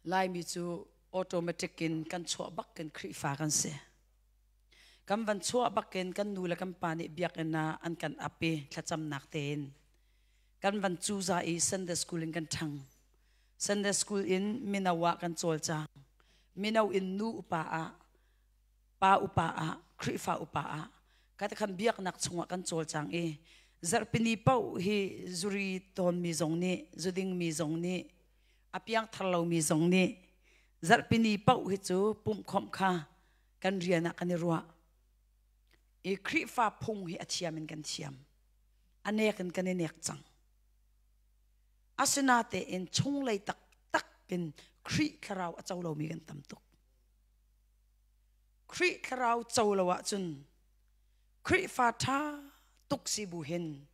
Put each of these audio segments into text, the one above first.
Laimi cu automatic in kan chuah bak in Khrihfa kan si. Kan van chuah bak in kan nu le kan pa nih biakinn ah an kan ap i thlacamnak tein kan van cuza i Sunday school in kan ṭhang. Sunday school in mino ah kan cawlcang. Mino in nu upa ah, pa upa ah, Khrihfa upa ah kata khan biaknak chungah kan cawlcang i zarhpini paoh hi zuri tawnmi zong nih zudingmi zong nih a piangthar lomi zong nih zarhpini paoh hi cu pumhkhawmh kha kan rian ah kan i ruah i Khrihfa phung hi a thiam in kan thiam a nek in kan i nek cang asinatein chunglei taktak in Khrih thlarau a co lomi kan tam tuk Khrih thlarau co lo ahcun Khrihfa ṭha tuk si bu hin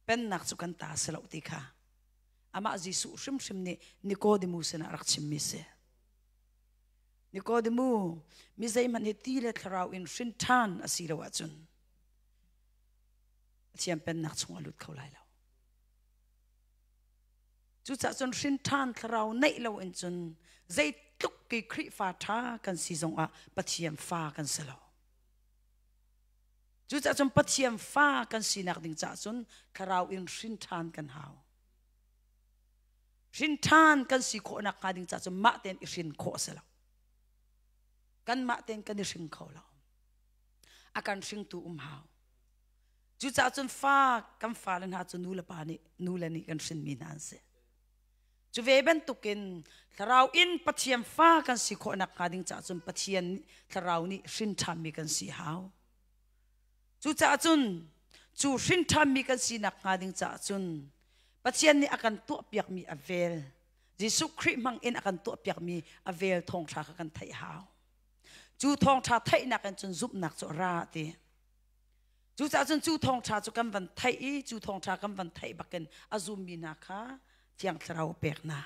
pennak cu kan ta si lo ti kha amah Jesuh hrimhrim nih Nikodemu sinah rak chimmi si. Nikodemu, mi zeihmanh hi ti le thlarau in hrin ṭhan a si lo ahcun Pathian pennak chung a lut kho lai lo. Cucaah cun hrin ṭhan thlarau neih lo in cun zeitluk ki Khrihfa ṭha kan si zongah Pathian fa kan si lo. Cucaah cun Pathian fa kan sinak ding caah cun thlarau in hrin ṭhan kan hau. Hrin ṭhan kan si khawhnak hnga ding caah cun mah tein i hrin khawh a si lo. Kanmah tein kan i hring kho lo. A kan hringtu um hau. Cucaah cun fa kan fale hna cu nu le pa nih nu le nih kan hrinmi hna an si. Cu ve bantukin thlarau in Pathian fa kan si khawhnak hnga ding caah cun Pathian thlarau nih hrin ṭhanmi kan si hau. Cucaah cun cu hrin ṭhanmi kan sinak hnga ding caah cun Pathian nih a kan tuahpiakmi a vel Jesuh Khrih hmang in a kan tuahpiakmi a vel thawngṭha kha kan theih hau. Cu thawngṭha theihnak in cun zumhnak cu a ra ti. Cucaah cun cu thawngṭha cu kan van theih i cu thawngṭha kan van theih bakin a zummi hna kha Thiang Thlarau a pek hna.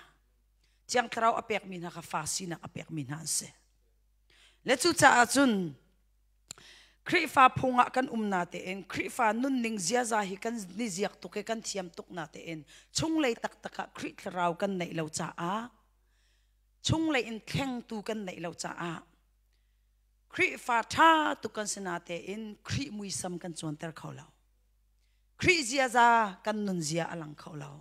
Thiang Thlarau a pekmi hna kha fa sinak a pekmi hna an si. Le cucaah cun Khrihfa phung ah kan um na tein Khrihfa nunning ziaza hi kan ni ziak tuk i kan thiam tuk na tein chunglei taktak ah Khrih Thlarau kan neih lo caah chunglei in thlengtu kan neih lo caah Khrihfa ṭha tuk kan si natein Khrih muisam kan cuanter kho lo. Khrih ziaza kan nunzia a lang kho lo.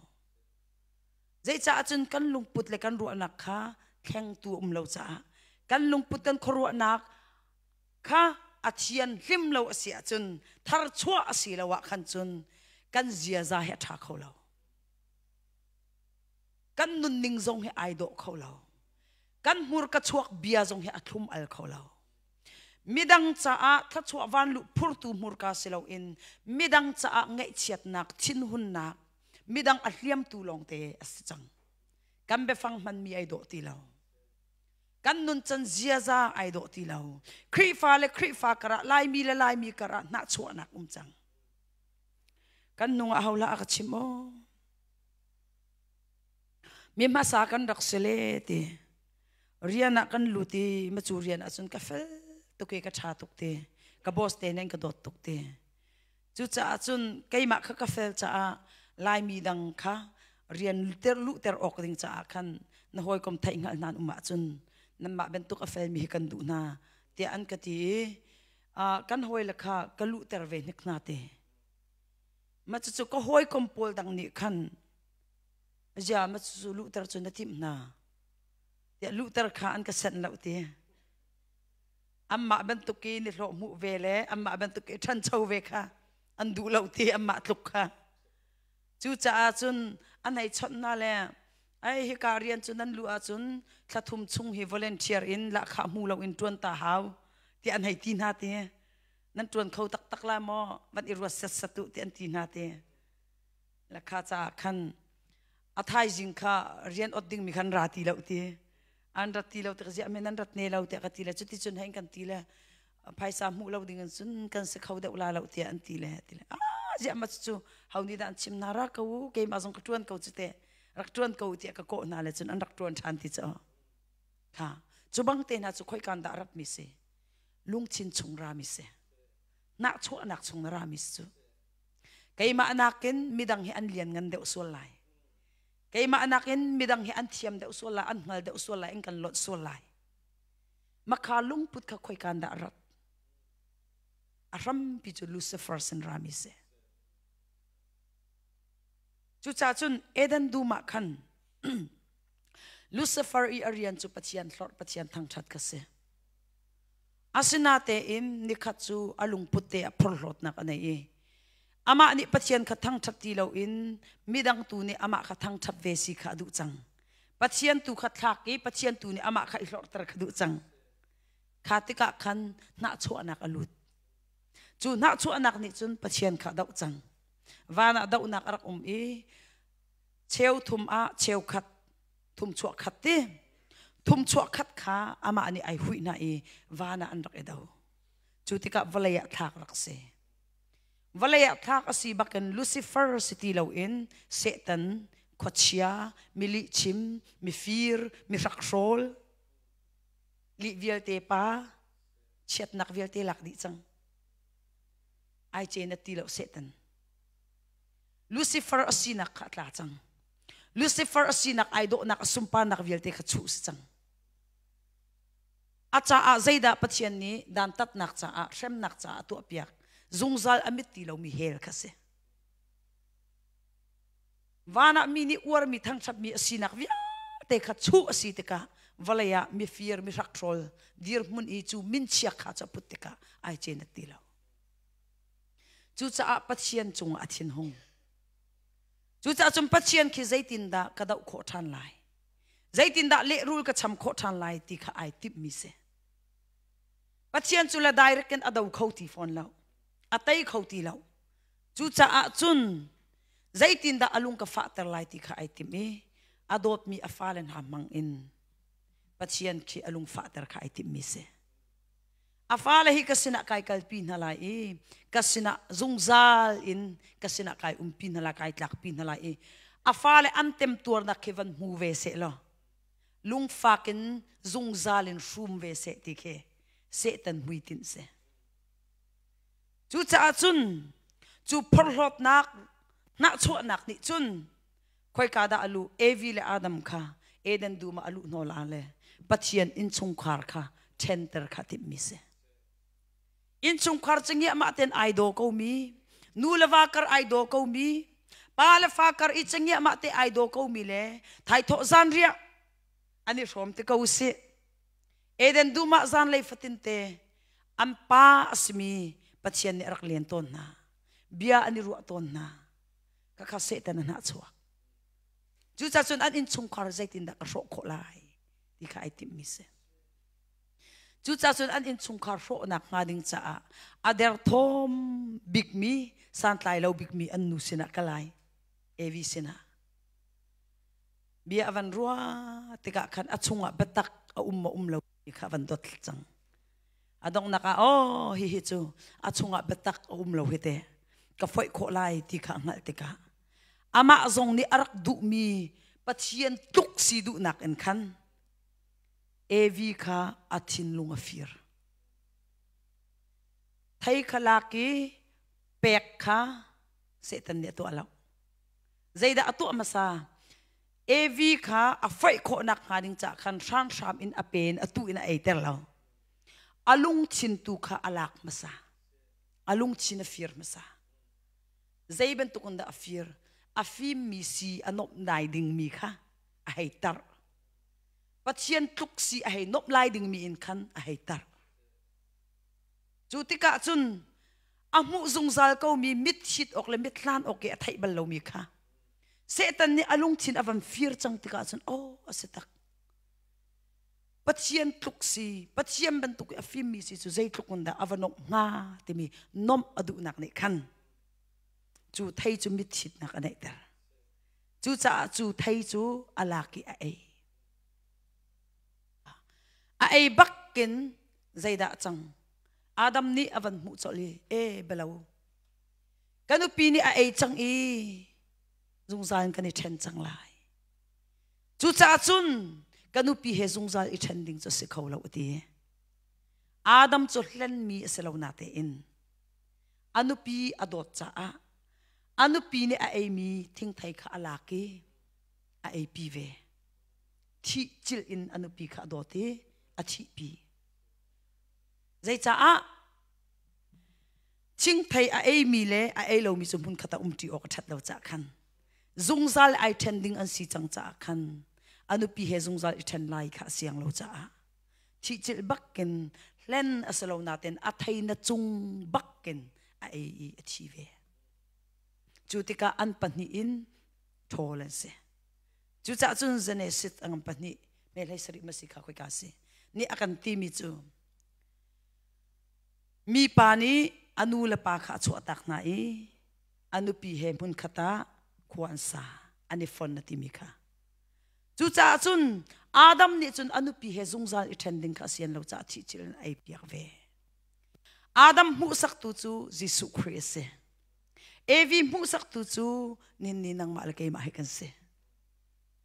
Zeicah cun kan lungput le kan ruahnak kha thlengtu um lo caah kan lungput kan khuaruahnak kha a thian hlim lo a si ahcun tharchuah a si lo ah khan cun kan ziaza hi a ṭha kho lo. Kan nunning zong hi ai dawh kho lo. Kan hmurka chuak bia zong hi a thlum al kho lo. Midang caah thluachuah vanluh phurtu hmurka si loin midang caah ngaihchiatnak, thinhunnak, midang a hliamtu lawngte a si cang. Kan biafang hmanmi ai dawh ti lo. Kan nuncan ziaza ai dawh ti lo. Khrihfa le Khrihfa karah, Laimi le Laimi karah hnahchuahnak um cang. Kan nung ah ho hlah a ka chim aw. Mi hmasa kan rak si le ti rian ah kan lut i macu rian ah cun ka fel tuk i ka ṭha tuk ti ka boss te nih an ka dawt tuk ti cucaah cun keimah kha ka fel caah Laimi dang kha rian ter luhter awk ding caah khan na hawikom theih hngalh hna um ahcun nanmah bantuk a felmi hi kan duh hna tiah an ka ti i kan hawile kha ka luhter ve hnik hna ti Mah cucu ka hawikom pawl dang nih khan zia ma cucu luhter cu na timh hna tiah luhter kha an ka senh lo ti. Anmah bantuk i nihlawh hmuh ve le anmah bantuk i ṭhancho ve kha an duh lo ti anmah tluk kha. Cucaah cun an hei chawnh hna le ai hika rian cu nan luh ahcun thla thum chung hi volunteer in lahkhah hmu lo in ṭuan ta hau tiah an hei ti hna ti. Nan ṭuan kho taktak la maw van i ruat setsat u ti an ti hna ti le kha caah khan a thaizing kha rian ot dingmi khan ra ti lo ti an rat ti lo tik ziah men an rat ne lo tiah ka ti le cuti cun hein kan ti le phaisa hmuh lo ding in cun kan si kho deuh la lo tiah an ti le ti le ah ziah ma cu ho nih dah an chim na ra ko u keimah zong ka ṭuan ko cu te rak ṭuan ko tiah ka kawh hna le cun an rak ṭuan ṭhan ti cu kha cu bang te hna cu khoi kan dah rat mi si Lungthin chung rami si. Nahchuahnak chung na rami si cu. Keimah nakin midang hi an lian ngan deuh sual lai. Keimah nakin midang hi an thiam deuh sual lai, an hngal deuh sual lai, an kan lonh sual lai. Makha lungput kha khoikan dah rat? A hrampi cu Lucifer sin rami si. Cucaah cun Eden dum ah khan Lucifer i a rian cu Pathian hlorh, Pathian thangṭhat kha si. Asinatein nikhat cu a lungput te ah phorhlawtnak a nei i amah nih Pathian kha thangṭhat ti loin midang tu nih amah kha thangṭhat ve si kha a duh cang. Pathian tu kha thlak i Pathian tu nih amah kha i hlorhter kha duh cang. Kha tikah khan hnahchuahnak a lut. Cu hnahchuahnak nih cun Pathian kha a doh cang. Van ah dohnak a rak um i cheu thum ah cheu khat thum chuah khat ti thum chuah khat kha amah nih ai huih hna i van ah an rak i do. Cu tikah vawlei ah thlak rak si. Vawlei ah thlak a si bakin Lucifer si ti loin Satan, khuachia, milihchim, mifir, mihrakhrawl, lih vialte pa, chiatnak vialte lak dih cang. Ai ce na ti lo Satan. Lucifer a sinak kha a tla cang. Lucifer a sinak ai dawhnak a sunparnak vialte kha chuh si cang. A caah zeidah Pathian nih dantatnak caah hremnak caah a tuahpiak zungzal a mit ti lomi hell kha si. Van ah mi nih uarmi thangṭhatmi a sinak vialte kha chuh a si tikah vawlei ah mifir mihrakhrawl dirhmun i cu minchia kha cu a put tikah ai cen a ti lo. Cucaah Pathian cungah a thinhung. Cucaah cun Pathian khi zeitindah ka doh khawh ṭhan lai? Zeitindah lehrul ka cham khawh ṭhan lai ti kha ai timhmi si. Pathian cu le direct in a do kho ti fawn lo. A tei kho ti lo. Cucaah cun zeitindah a lung ka fahter lai ti kha ai timh i a dawtmi a fale hna hmang in Pathian khi a lung fahter kha ai timhmi si. A fale hi ka sinah kai kalpi hna lai i ka sinah zungzal in ka sinah kai umpi hna lai, kai tlakpi hna lai i a fale an temtuarnak khi van hmu ve seh law lungfak in zungzal in hrum ve seh ti khi Satan hmuitinh si. Cucaah cun cu phorhlawtnak hnahchuahnak nih cun khoika dah a luh Evi le Adam kha Eden dum ah a luh hnaw la le Pathian innchungkhar kha ṭhenter kha timhmi si. Innchungkhar cu ngiahmah ten ai daw komi, nu le va kar ai daw komi, pa le fa kar i cangiahmah te ai daw komi le thaithawh zanriah an i hrawm te ko sih. Eden dum ah zanlei fatin te an pa a simi Pathian nih a rak len tawn hna. Bia an i ruah tawn hna. Khakha Satan a hnah chuak. Cucaah cun an innchungkhar zeitindah ka hrawh khawh lai ti kha ai timhmi si. Cucaah cun an innchungkhar hrawhnak hnga ding caah a derthawm bikmi, santlai lo bikmi an nu sinah ka lai, Evi sinah. Bia a van ruah tikah khan a chungah biatak a um maw um lo ti kha a van dot cang. A donghnak ah aw hihi cu a chungah biatak a um lo hi te ka foih khawh lai ti kha a hngalh tikah amah zong nih a rak duhmi Pathian tluk si duhnak in khan Evi kha a thinlung a fir. Thei kha lak i pek kha Satan nih a tuah lo. Zeidah a tuah hmasa? Evi kha a foih khawhnak hnga ding caah khan hranhram in a pen a tu in a eiter lo. A lungthin tu kha a lak hmasa. A lungthin a fir hmasa. Zei bantuk in dah a fir? A fimmi si a nomh nai dingmi kha a hei tarh. Pathian tluk si a hei nomh lai dingmi in khan a hei tarh. Cu tikah cun a hmuh zungzal komi mit hit awk le mit hlan awk i a theih bal lomi kha Satan nih a lungthin a van fir cang tikah cun aw a si tak. Pathian tluk si, Pathian bantuk i a fimmi si cu zeitluk in dah a va nomh hnga timi nomh a duhnak nih khan cu thei cu mitthitnak a neihter. Cucaah cu thei cu a lak i a ei. A ei bakin zeidah cang? Adam nih a van hmuh colh i, e belo, ka nupi nih a ei cang i zungzal in kan i ṭhen cang lai. Cucaah cun ka nupi he zungzal i ṭhen ding cu a si kho lo a ti. Adam cu hlenmi a si lo natein a nupi a dawt caah a nupi nih a eimi thingthei kha a lak i A eipi ve. Thih cilh in a nupi kha a dawt i a thihpi. Zeicaah thingthei a eimi le a ei lomi cu hmunkhat ah umṭi awk a ṭhat lo caah khan zungzal ai ṭhen ding an si cang caah khan a nupi he zungzal i ṭhen lai kha a siang lo caah thihcilh bakin hlen a si lo nain a thei na cung bakin a ei i a thi ve. Cu tikah an pahnih in ṭhawl an si. Cucaah cun Genesis a ngan pahnih hmehlei sarih ma si kha khoika si nih a kan timi cu mipa nih a nu le pa kha a chuahtak hna i a nupi he hmunkhat ah khua an sa an i fon na timi kha. Cucaah cun Adam nih cun a nupi he zungzal i ṭhen ding kha a sian lo caah thihcil in a ei piak ve. Adam hmuhsaktu cu Jesuh Khrih a si. Evi hmuhsaktu cu nihin ni nangmah le keimah hi kan si.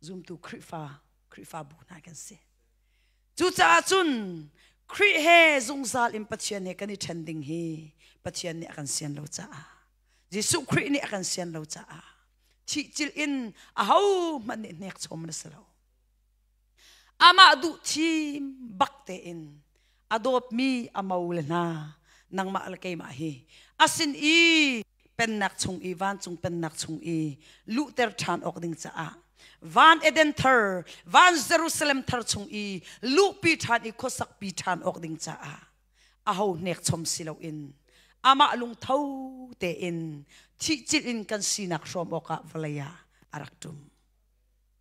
Zumtu Khrihfa, Khrihfabu hna kan si. Cucaah cun Khrih he zungzal in Pathian he kan i ṭhen ding hi Pathian nih a kan sian lo caah Jesuh Khrih nih a kan sian lo caah thihcilh in ahohmanh nih hnek chom na si lo. Amah duh thim bak tein a dawtmi a mo le hna nangmah le keimah hi a sin i pennak chung i vancung pennak chung i luhter ṭhan awk ding caah van Eden thar van Jerusalem thar chung i luhpi ṭhan i khuasakpi ṭhan awk ding caah aho hnek chom si loin amah lungtho tein thihcilh in kan sinak hrawm awkah vawlei ah a rak ṭum.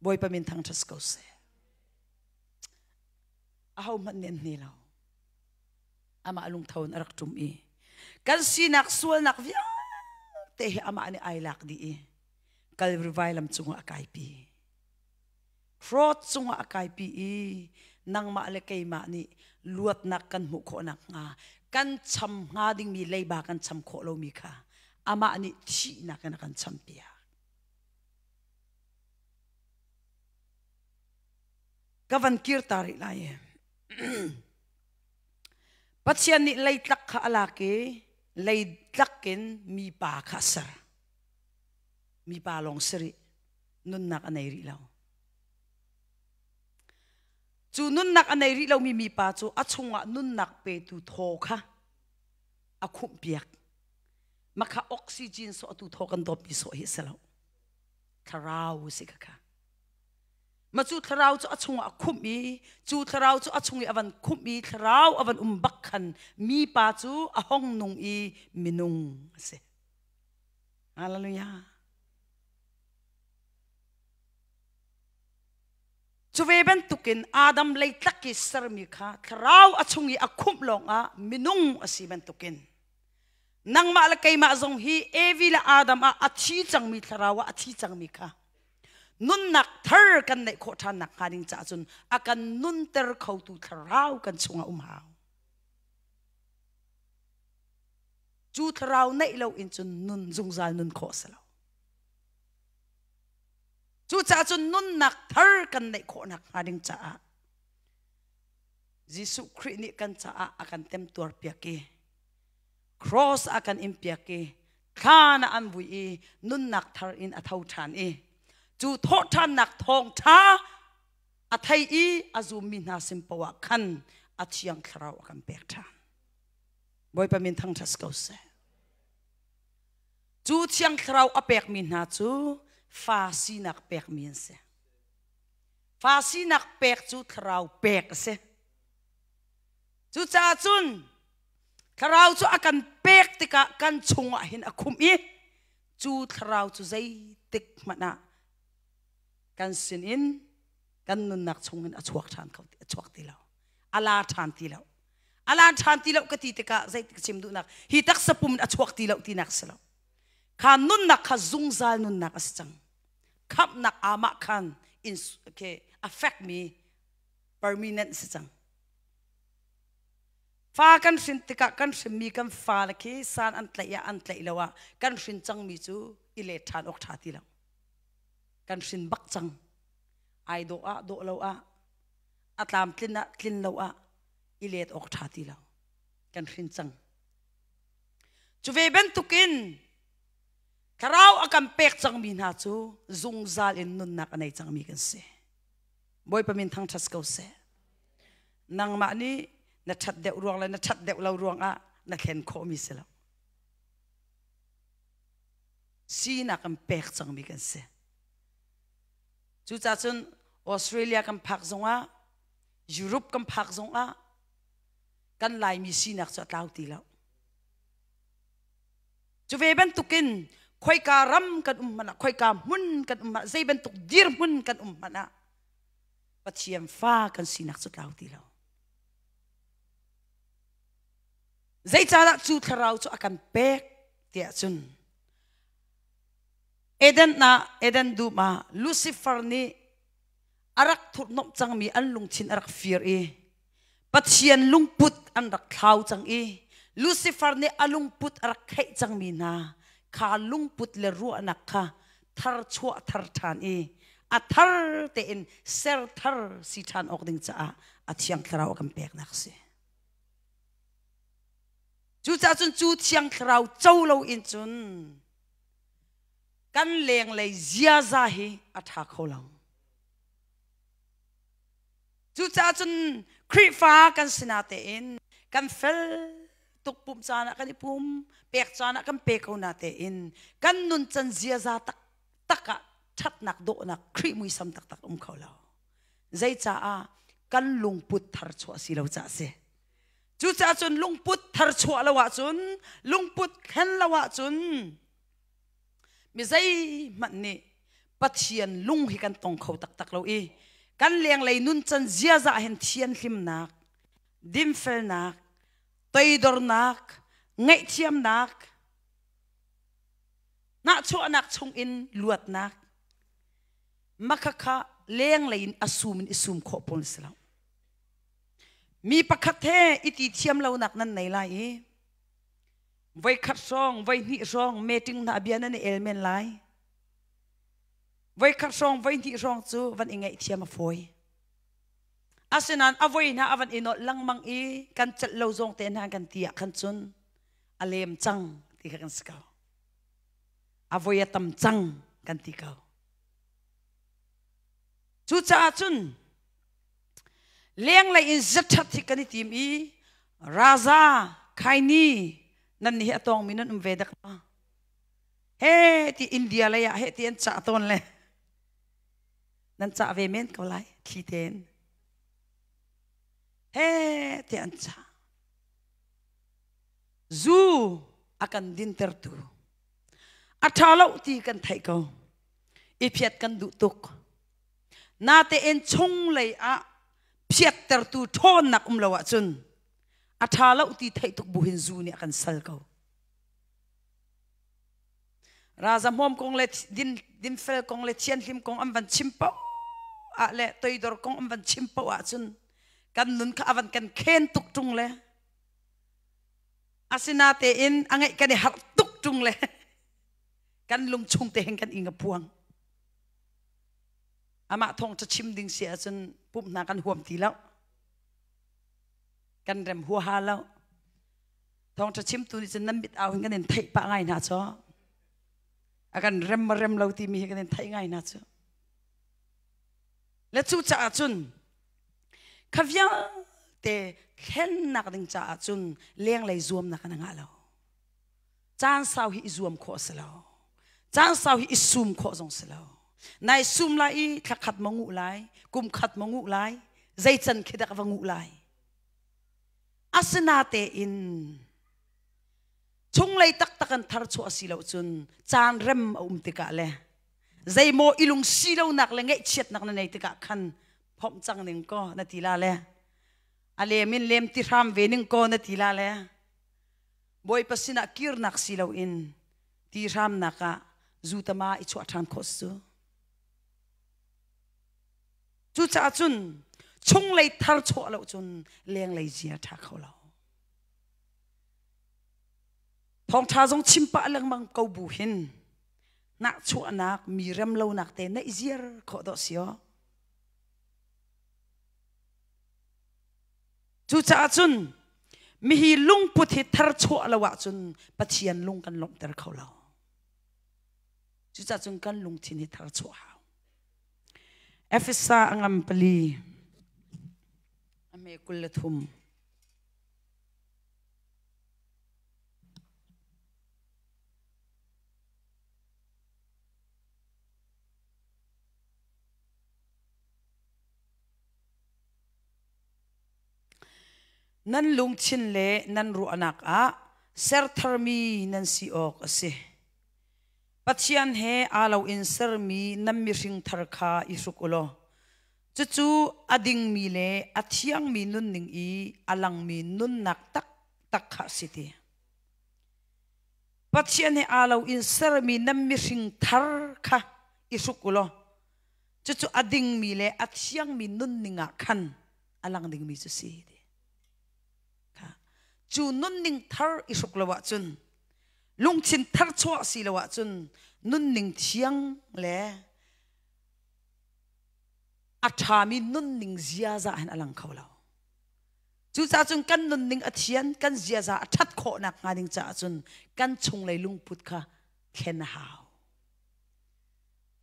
Bawipa min thangṭhat ko seh. Aho hmanh nih an hne lo. Amah lungtho in a rak ṭum i kan sinak sualnak vialte hi amah nih ai lak dih i Calvary vailam cungah a kaipi. Fraud cungah a kaipi i nangmah le keimah nih luatnak kan hmuh khawh nakhnga kan cham hnga dingmi leiba kan cham khawh lomi kha amah nih thihnak in a kan champiak. Ka van kir ta rih lai. Pathian nih leitlak kha a lak i leitlak in mipa kha a ser. Mipa lawng si rih. Nunnak a nei rih lo. Cu nunnak a nei rih lomi mipa cu a chungah nunnak petu thaw kha a khumhpiak. Makha oxygen sawh atu thaw kan dawpmi sawh hi a si lo. Thlarau si kha kha. Ma cu thlarau cu a chungah a khumh i cu thlarau cu a chung i a van khumh i thlarau a van um bak khan mipa cu a hong nung i minung a si. Hallelujah. Cu ve bantukin Adam leitlak i sermi kha thlarau a chung i a khumh lawngah minung a si bantukin nangmah le keimah zong hi Evi le Adam ah a thi cangmi thlarau ah a thi cangmi kha nunnak thar kan neih khawh ṭhan nak hnga ding caah cun a kan nunter khotu thlarau kan chungah um hau. Cu thlarau neih lo in cun nun zungzal nun khawh si lo. Cucaah cun nunnak thar kan neih khawh nak hnga ding caah Jesuh Khrih nih kan caah a kan temtuar piak i cross a kan in piak i thlan ah an vui i nunnak thar in a tho ṭhan i cu thawhṭhannak thawngṭha a thei i a zummi hna sin poah khan a thiang thlarau a kan pek ṭhan. Bawipa min thangṭhat ko seh. Cu thiang thlarau a pekmi hna cu fa sinak pekmi an si. Fa sinak pek cu thlarau pek a si. Cucaah cun Thlarau cu a kan pek tikah kan chungah hin a khumh i cu thlarau cu zeitik hmanh ah kan sinin kan nunnak chungin a chuak ṭhan kho a chuak ti lo a la ṭhan ti lo a la ṭhan ti lo ka ti tikah zeitik chim duhnak hi taksa pum in a chuak ti lo tinak si lo kha nunnak kha zungzal nunnak a si cang khamhnak amah khan in okay, a fekmi permanent si cang Fa kan hrin tikah kan hrinmi kan fale khi san an tlaih ah an tlaih lo ah kan hrin cangmi cu i let ṭhan awk ṭha ti lo. Kan hrin bak cang. Ai dawh ah dawh lo ah a tlamtlin ah tlin lo ah i let awk ṭha ti lo. Kan hrin cang. Cu ve bantukin. Thlarau a kan pek cangmi hna cu zungzal in nunnak a nei cangmi kan si. Bawipa min thangṭhat ko seh. Nangmah nih na ṭhat deuh ruang le na ṭhat deuh lo ruangah na thlen khawhmi si lo. Sinak kan pek cangmi kan si. Cucaah cun Australia kan phak zongah, Europe kan phak zongah kan Laimi sinak cu a tlau ti lo. Cu ve bantukin khoika ram kan um hmanh ah, khoika hmun kan um hmanh ah, zei bantuk dirhmun kan um hmanh ah Pathian fa kan sinak cu tlau ti lo. Zeicahdah cu thlarau cu a kan pek tiah cun Eden ah Eden dum ah Lucifer nih a rak thurhnomh cangmi an lungthin a rak fir i Pathian lungput an rak thlau cang i Lucifer nih a lungput a rak kheih cangmi hna kha lungput le ruahnak kha thar chuah thar ṭhan i a thar tein ser thar si ṭhan awk ding caah a thiang thlarau a kan peknak a si. Cucaah cun cu thiang thlarau co lo in cun kan lenglei ziaza hi a ṭha kho lo. Cucaah cun Khrihfa kan si natein kan fel tuk pumh caan ah kan i pum, pek caan ah kan pe ko natein kan nuncan ziaza taktak ah ṭhatnak dawhnak Khrih muisam taktak um kho lo. Zeicaah kan lungput thar chuah si lo caah si. Cucaah cun lungput thar chuah lo ahcun lungput thlen lo ahcun mi zeihmanh nih Pathian lung hi kan tong kho taktak lo i kan lenglei nuncan ziaza hin thianhlimnak, dinfelnak, toidornak, ngaihthiamnak, hnahchuahnak chungin luatnak, makhakha lenglei in a sum in i sum khawh pawl si lo. Mi pakhat he i ti thiam lonak nan nei lai i voikhat hrawng, voihnih hrawng meeting hna bia nan i el men lai. Voikhat hrawng, voihnih hrawng cu van i ngaihthiam a fawi. Asinain a voi hna a van i nolh lengmang i kan celh lo zong te hna kan ti ah khan cun a lem cang ti kha kan si ko. A voi a tam cang kan ti ko. Cucaah cun lenglei in zathat hi kan i tim i raza khaini nan nih hi a tawngmi nan um ve dak ma he ti India lei ah he ti an cah tawn le nan cah ve men ko lai thli ten he ti an cah zu a kan dintertu a ṭha lo ti kan theih ko i phiat kan duh tuk Natein chunglei ah phiattertu ṭhawnnak um lo ahcun a ṭha lo ti theih tuk bu hin zu nih a kan sal ko. Raza hmawm kong le din, dinfel kong le thianhlim kong an van chim paoh ah le toidor kong an van chim paoh ahcun kan nun kha a van kan khen tuk ṭung le asinatein a ngeih kan i harh tuk ṭung le kan lungchung te hin kan ing a puang. Amah thawng ca chim ding si ahcun pumh hna kan huam ti lo. Kan rem huaha lo. Thawngṭha chimtu nih cun nan mit au hin kan in theih pah ngai hna cu. A kan rem ma rem lo timi hi kan in theih ngai hna cu. Le cu caah cun kha vialte thlennak ding caah cun lenglei zuamnak kan ngah lo. Caan sau hi i zuam khawh a si lo. Caan sau hi i sum khawh zong si lo. Nai sum lai i thla khat ma nguh lai, kum khat ma nguh lai, zei can khi dah va nguh lai. Asinatein chunglei taktak an thar chuah si lo cun caan rem a um tikah le zeimaw i lung si lonak le ngaihchiatnak na nei tikah khan phomh cang ning ko na ti la le a lem in lem ti hram ve ning ko na ti la le Bawipa sinah kirnak si loin ti hramnak ah zutama i chuah ṭhan khawh cu. Cucaah cun chunglei thar chuah lo cun lenglei zia ṭha kho lo. Thawngṭha zong chim pah lengmang ko bu hin nahchuahnak mi remlonak te neih ziar khawh dawh si aw. Cucaah cun mihi lungput hi tharchuah lo ahcun Pathian lung kan lawmhter kho lo. Cucaah cun kan lungthin hi thar chuah hau. Efesa a ngam pali a me 23. Nan lungthin le nan ruahnak ah sertharmi nan si awk a si. Pathian he aa lo in sermi nan mihring thar kha i hruk u law cucu a dingmi le a thiangmi nunning i a langmi nunnak taktak kha a si ti. Pathian he aa lo in sermi nan mihring thar kha i hruk u law cucu a dingmi le a thiangmi nunning ah khan a lang dingmi cu si ti. Cu nunning thar i hruk lo ahcun lungthin thar chuah si lo ahcun nunning thiang le a ṭhami nunning ziaza hin a lang kho lo. Cucaah cun kan nunning a thian, kan ziaza a ṭhat khawh nakhnga ding caah cun kan chunglei lungput kha thlen a hau.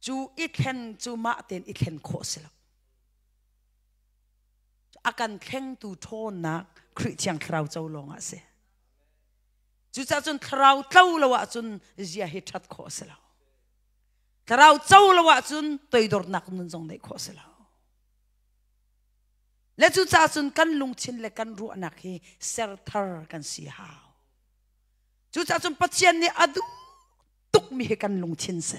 Cu i thlen cu mah tein i thlen khawh si lo. A kan thlengtu ṭhawnnak Khrih Thiang Thlarau co lawng ah a si. Cucaah cun thlarau tlo lo ahcun zia hi ṭhat khawh a si lo. Thlarau co lo ahcun toidornak nun zong neih khawh a si lo. Le cucaah cun kan lungthin le kan ruahnak hi serthar kan si hau. Cucaah cun Pathian nih a duh tukmi hi kan lungthin si.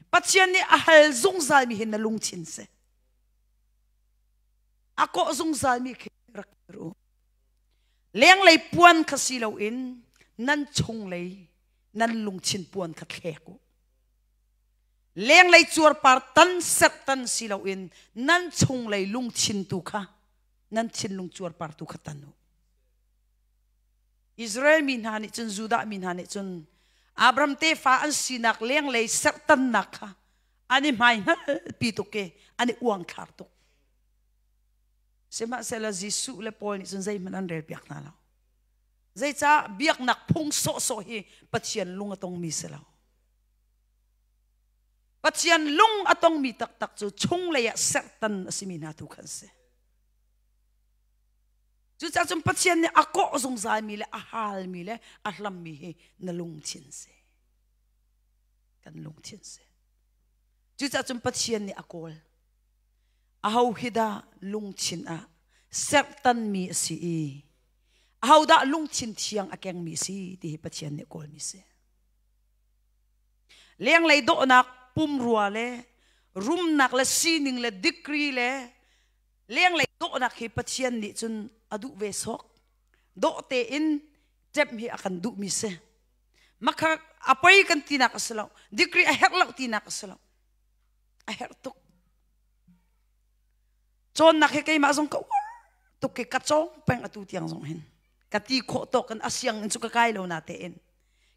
Pathian nih a hal zungzalmi hi na lungthin si. A kawh zungzalmi khi rak kir u. Lenglei puan kha si loin nan chunglei nan lungthin puan kha thlek u. Lenglei cuarpar tan sertan si loin nan chunglei lungthin tu kha nan thinlung cuarpar tu kha tan u. Israel mi hna nih cun Judah mi hna nih cun Abraham tefa an sinak lenglei sertannak kha an i hmai hngalpi tuk i an i uangthlar tuk. Sihmanhsehlaw Jesuh le Paul nih cun zeihmanh an relpiak hna lo. Zeicah biaknak phung sawhsawh hi Pathian lung a tongmi si lo. Pathian lung a tongmi taktak cu chunglei ah sertan a simi hna tu khan si. Cucaah cun Pathian nih a kawh zungzalmi le a halmi le a hlammi hi na lungthin si. Kan lungthin si. Cucaah cun Pathian nih a kawl. Aho hi dah lungthin ah serhtanmi a si i ahodah lungthin thiang a kengmi a si ti hi Pathian nih kawlmi a si. Lenglei dawhnak pumrua le rumnak le sining le degree le lenglei dawhnak hi Pathian nih cun a duh ve sawk. Dawh tein ṭemh hi a kan duhmi si. Makha a poi kan tinak a si lo. Degree a herh lo tinak a si lo. A herh tuk. Cawnnak hi keimah zong ka uar tuk i ka cawng peng atu tiang zong hin. Ka ti khawh tawk in a sianginn cu ka kai lo na tein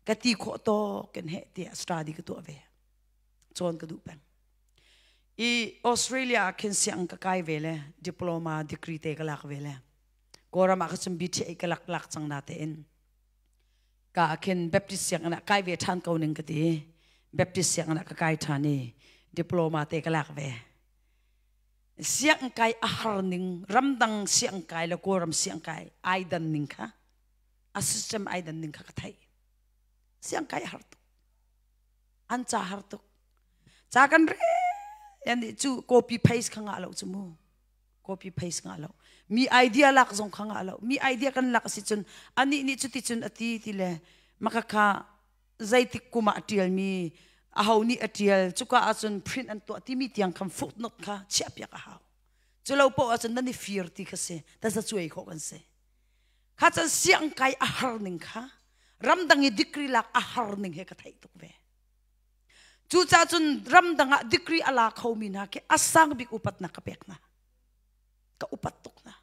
ka ti khawh tawk in heh tiah study ka tuah ve. Cawn ka duh peng. I Australia ah khin siang ka kai ve le diploma degree te ka lak ve le Kawlram ah ka cun BTA ka lak lak cang na tein ka khin Baptist sianginn ah kai ve ṭhan ko ning ka ti. Baptist sianginn ah ka kai ṭhan i diploma te ka lak ve. Sianginn kai a har ning, ramdang sianginn kai le Kawlram sianginn kai ai dan ning kha, a system ai dan ning kha ka theih. Sianginn kai a har tuk. An ca har tuk. Ca kan re an cu copy paste kha ngah lo cu mu. Copy paste ngah lo. Mi idea lak zong kha ngah lo. Mi idea kan lak si cun anih nih cuti cun a ti ti le maka kha zeitik kum ah a ṭialmi aho nih a ṭial cuka ahcun print an tuah timi tiang khan footnote kha chiahpiak a hau. Cu lo paoh ahcun nan i fir ti kha si taza cuai khawh kan si. Kha cun siang kai a har ning kha ramdang i degree lak a har ning he ka theih tuk ve. Cucaah cun ramdang ah degree a la khomi hna khi a sang bik upatnak ka pek hna. Ka upat tuk hna.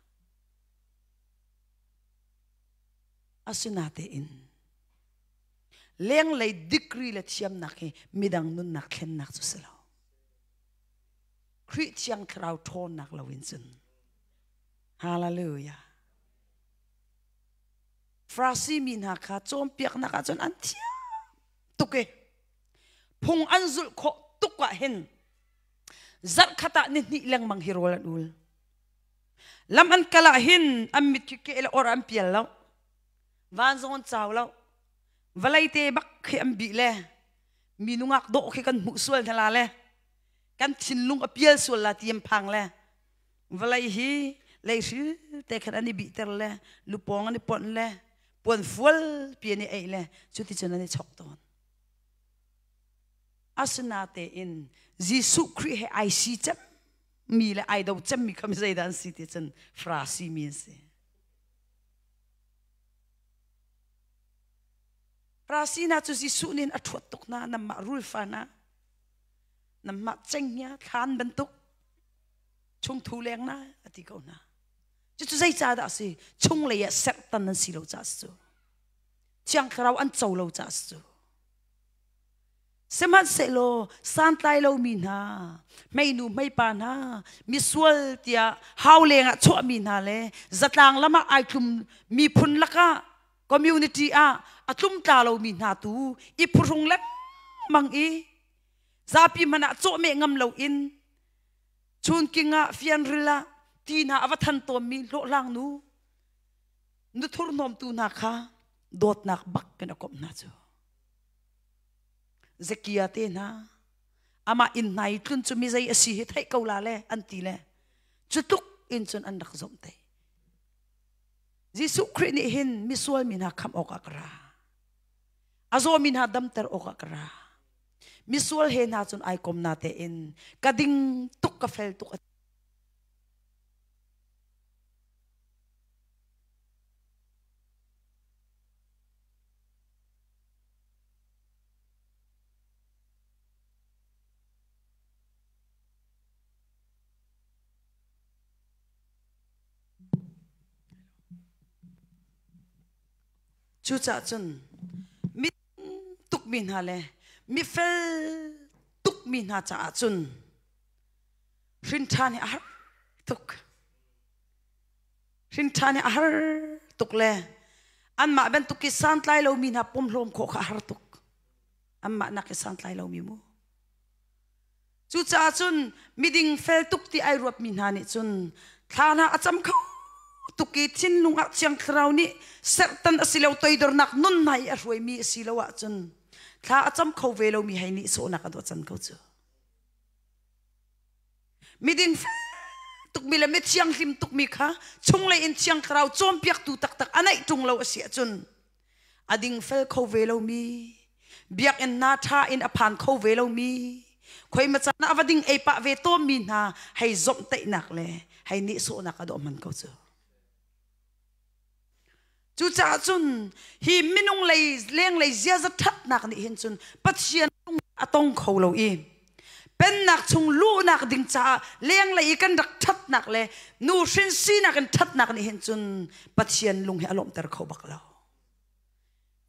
Asinatein lenglei degree le thiamnak hi midang nunnak thlennak cu si lo. Khrih Thiang Thlarau ṭhawnnak lo in cun. Hallelujah. Farasi mi hna kha cawnpiaknak ahcun an thiam tuk i. Phung an zulh khawh tuk ah hin zarhkhat ah ni hnih lengmang hi rawl an ul. Lam an kal ah hin an mit khi ke le or an pial lo. Van zong an cau lo. Vawlei te bak khi an bih le mi nungak dawh khi kan hmuh sual hna la le kan thinlung a pial sual la ti an phang le vawlei hi leihri te khan an i bihter le lupawng an i ponh le puan fual pi an i eih le cuticun an i chok tawn. Asinatein Jesuh Khrih he ai si cem mi le ai do cem mi kha mi zeidah an si ti cun Farasi mi an si. Farasi hna cu Jesuh nih a ṭhuat tuk hna nanmah rulfa hna nanmah cenghngia thlan bantuk chungthu leng na a ti ko hna. Cucu zeicahdah a si? Chunglei ah serhtan an si lo caah a si cu. Thiang Thlarau an co lo caah a si cu. Sihmanhsehlaw santlai lomi hna, hmeinu hmeipa hna, misual tiah hau lengah chuahmi hna le zatlang lam ah ai tlum miphun lakah community ah a tlumtla lomi hna tu i phuhrung lengmang i zapi hmanh ah cawhmeh ngam loin chunking ah fianril ah ti hna a va than tawnmi hlawhhlang nu nu thurhnawmtu hna kha dawtnak bak kan a komh hna cu. Zakia te hna amah inn hna i tlun cu mi zei a si hi theih ko la le an ti le cu tluk in cun an rak zomh te. Jesuh Khrih nih hin misual mi hna khamh awkah ka ra. A zaw mi hna damter awkah ka ra. Misual he hna cun ai kom na tein ka ding tuk ka fel tuk. Cucaah cun mi tukmi hna le mifel tukmi hna caah cun hrinṭhan hi a har tuk. Hrinṭhan hi a har tuk le anmah bantuk i santlai lomi hna pumhlawm khawh kha a har tuk. Anmah nak i santlai lomi mu. Cucaah cun miding fel tuk ti ai ruatmi hna nih cun thla hna a cam kho tuk i thinlung ah Thiang Thlarau nih serhtan a si lo toidornak nun hna i a hruaimi a si lo ahcun thla a cam kho ve lomi hei nih sawhnak a dawh can ko cu. Miding fel tukmi le mithianghlim tukmi kha chunglei in Thiang Thlarau cawnpiaktu taktak a neih ṭung lo a si ahcun a dingfel kho ve lomi biakinn hna ṭha in a phan kho ve lomi khoi ma caan ah a va ding ei pah ve tawnmi hna hei zomhtaihnak le hei nihsawhnak a dawh hman ko cu. Cucaah cun hi minung lei lenglei ziaza ṭhatnak nih hin cun Pathian a tong kho lo i pennak chung luhnak ding caah lenglei i kan rak ṭhatnak le nu hrin sinak in ṭhatnak nih hin cun Pathian lung hi a lawmhter kho bak lo.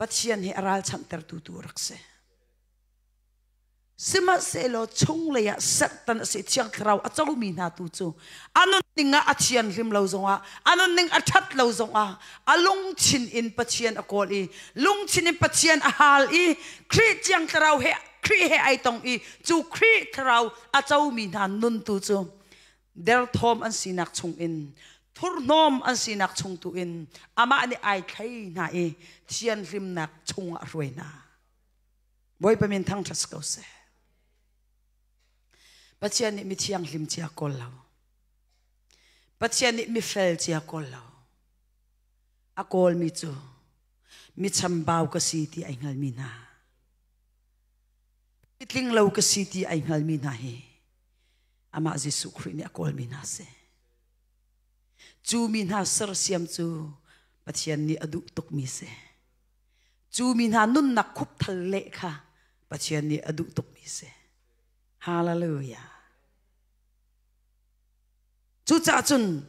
Pathian hi a ralchanhtertu tu rak si. Sihmanhsehlaw chunglei ah serhtan a si Thiang Thlarau a comi hna tu cu a nunning ah a thianhlim lo zongah a nunning a ṭhat lo zongah a lungthin in Pathian a kawl i lungthin in Pathian a hal i Khrih Thiang Thlarau he Khrih he ai tong i cu Khrih Thlarau a comi hna nun tu cu derthawm an sinak chungin thurhnawm an sinak chung tu in amah nih ai thlei hna i thianhlimnak chungah a hruai hna. Bawipa min thangṭhat si ko seh. Pathian nih mi thianghlim cia kawl lo. Pathian nih mifel cia kawl lo. A kawlmi cu mi chambau ka si ti ai hngalmi hna. Tling lo ka si ti ai hngalmi hna hi amah Jesuh Khrih nih a kawlmi hna si. Cu mi hna sersiam cu Pathian nih a duh tukmi si. Cu mi hna nunnak khupthal leh kha Pathian nih a duh tukmi si. Hallelujah. Cucaah cun